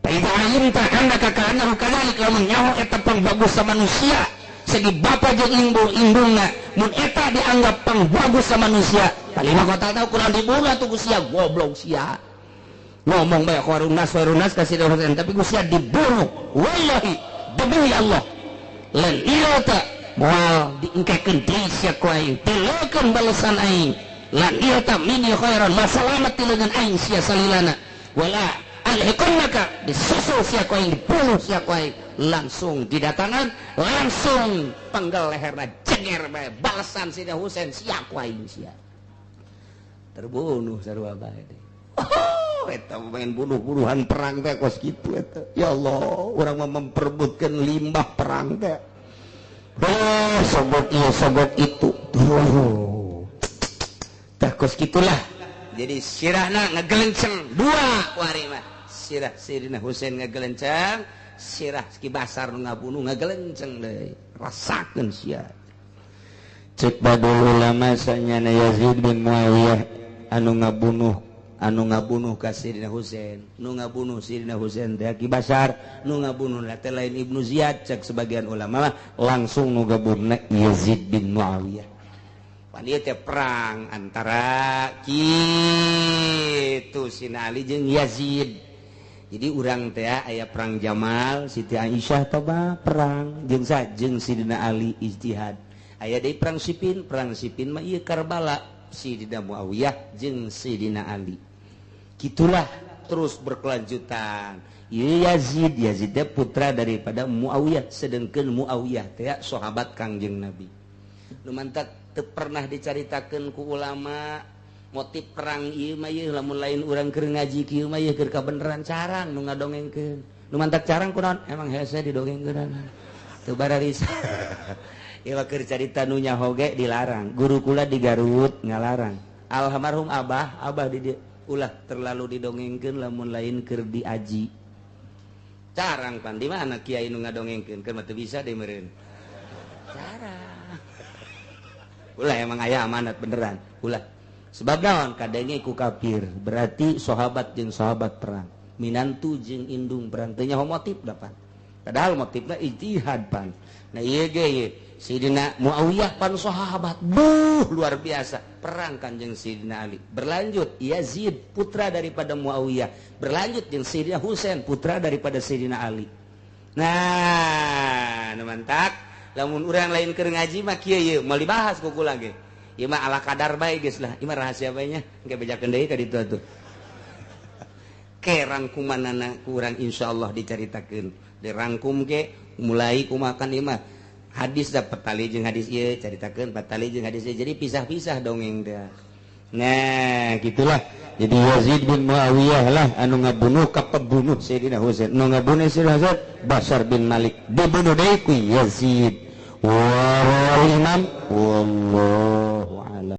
Fa idza alimta annaka ka'annahu kadzalik lamun nyaho eta pangbagus manusia segi bapa jeung indungna mun eta dianggap pangbagus sama manusia palima kota tahu kurang dibunuh atuh ku sia goblok sia ngomong bae khairun nas kasih Husain tapi ku sia dibunuh wallahi demi Allah lan ieu teh moal diengkekeun deui sia ku aing tileukeun balesan aing lan ieu teh mini khairan masalamat ti aing sia salilana wala alhiqannaka disusul sia ku aing dibunuh sia ku aing langsung didatangan langsung penggal leherna jeger bae balasan Sayyidina Husain sia ku aing sia terbunuh sarua bae. Oh eta main bunuh-bunuhan perang teh kos kitu eta. Ya Allah urang mah memperebutkeun limbah perang teh. Oh sogok ieu sogok itu. Tuh. Tah kos kitulah. Jadi sirahna ngegelenceng dua kuari mah. Sirah Sayyidina Husain ngegelenceng, sirah Ki Basar nu ngabunuh ngegelenceng deui. Rasakeun sia. Cek badul ulama sanyana Yazid bin Muawiyah anu ngabunuh ka Sayyidina Husain, nu ngabunuh Sayyidina Husain teh Ki Basar, nu ngabunuh teh lain Ibnu Ziyad. Cek sebagian ulama mah langsung nu ngabunuhna Yazid bin Muawiyah. Pan ieu teh perang antara kitu Sina Ali jeung Yazid. Jadi urang teh aya perang Jamal, Siti Aisyah toba perang jeung jeung Sidina Ali ijtihad. Aya deui perang Siffin, perang Siffin mah ieu Karbala, Sidina Muawiyah jeung Sidina Ali. Gitulah terus berkelanjutan. Ieu Yazid, Yazid teh putra daripada Muawiyah, sedangkan Muawiyah teh sahabat Kangjeng Nabi. Nu mantak teu pernah dicaritakeun ku ulama motif perang ieu mah ieu, lamun lain urang keur ngaji kieu mah ieu keur kabeneran carang nu ngadongengkeun. Nu mantak carang kunaon? Emang hese didongengkeun. Teu bararisa. Ieu mah keur carita nu nyaho ge dilarang. Guru kula di Garut ngalarang. Almarhum Abah, Abah di dieu ulah terlalu didongengkeun lamun lain keur diaji. Carang pan di mana kiai nu ngadongengkeun keur mah teu bisa deui meureun. Carang. Ulah, emang aya amanat beneran. Ulah. Sebab naon? Kadenge ku kafir. Berarti sahabat jeung sahabat perang. Minantu jeung indung perang. Teu nyaho motif dapat. Padahal motifna ijtihad pan. Nah, ieu ge ieu. Sidina Muawiyah pan sahabat. Buh, luar biasa. Perang kanjeng Sidina Ali. Berlanjut Yazid putra daripada Muawiyah. Berlanjut jeung Sidina Husain putra daripada Sidina Ali. Nah, nu mantak lamun urang lain keur ngaji mah kieu ieu moal dibahas ku kula ge. Ieu mah ala kadar bae geus lah. Ieu mah rahasia bae nya. Engke bejakeun deui ka ditu atuh. Ke rangkumanana ku urang insyaallah dicaritakeun. Dirangkum ke mulai kumakan ieu mah hadis dapat tali jeung hadis ieu caritakeun, patali jeung hadis ieu, jadi pisah-pisah dongeng teh. Nah, gitulah. Jadi Yazid bin Muawiyah lah anu ngabunuh ka pembunuh Sayyidina Husain. Nu ngabunuh Sayyidina Husain Basar bin Malik. Dibunuh deui ku Yazid. Wa Imam wallahu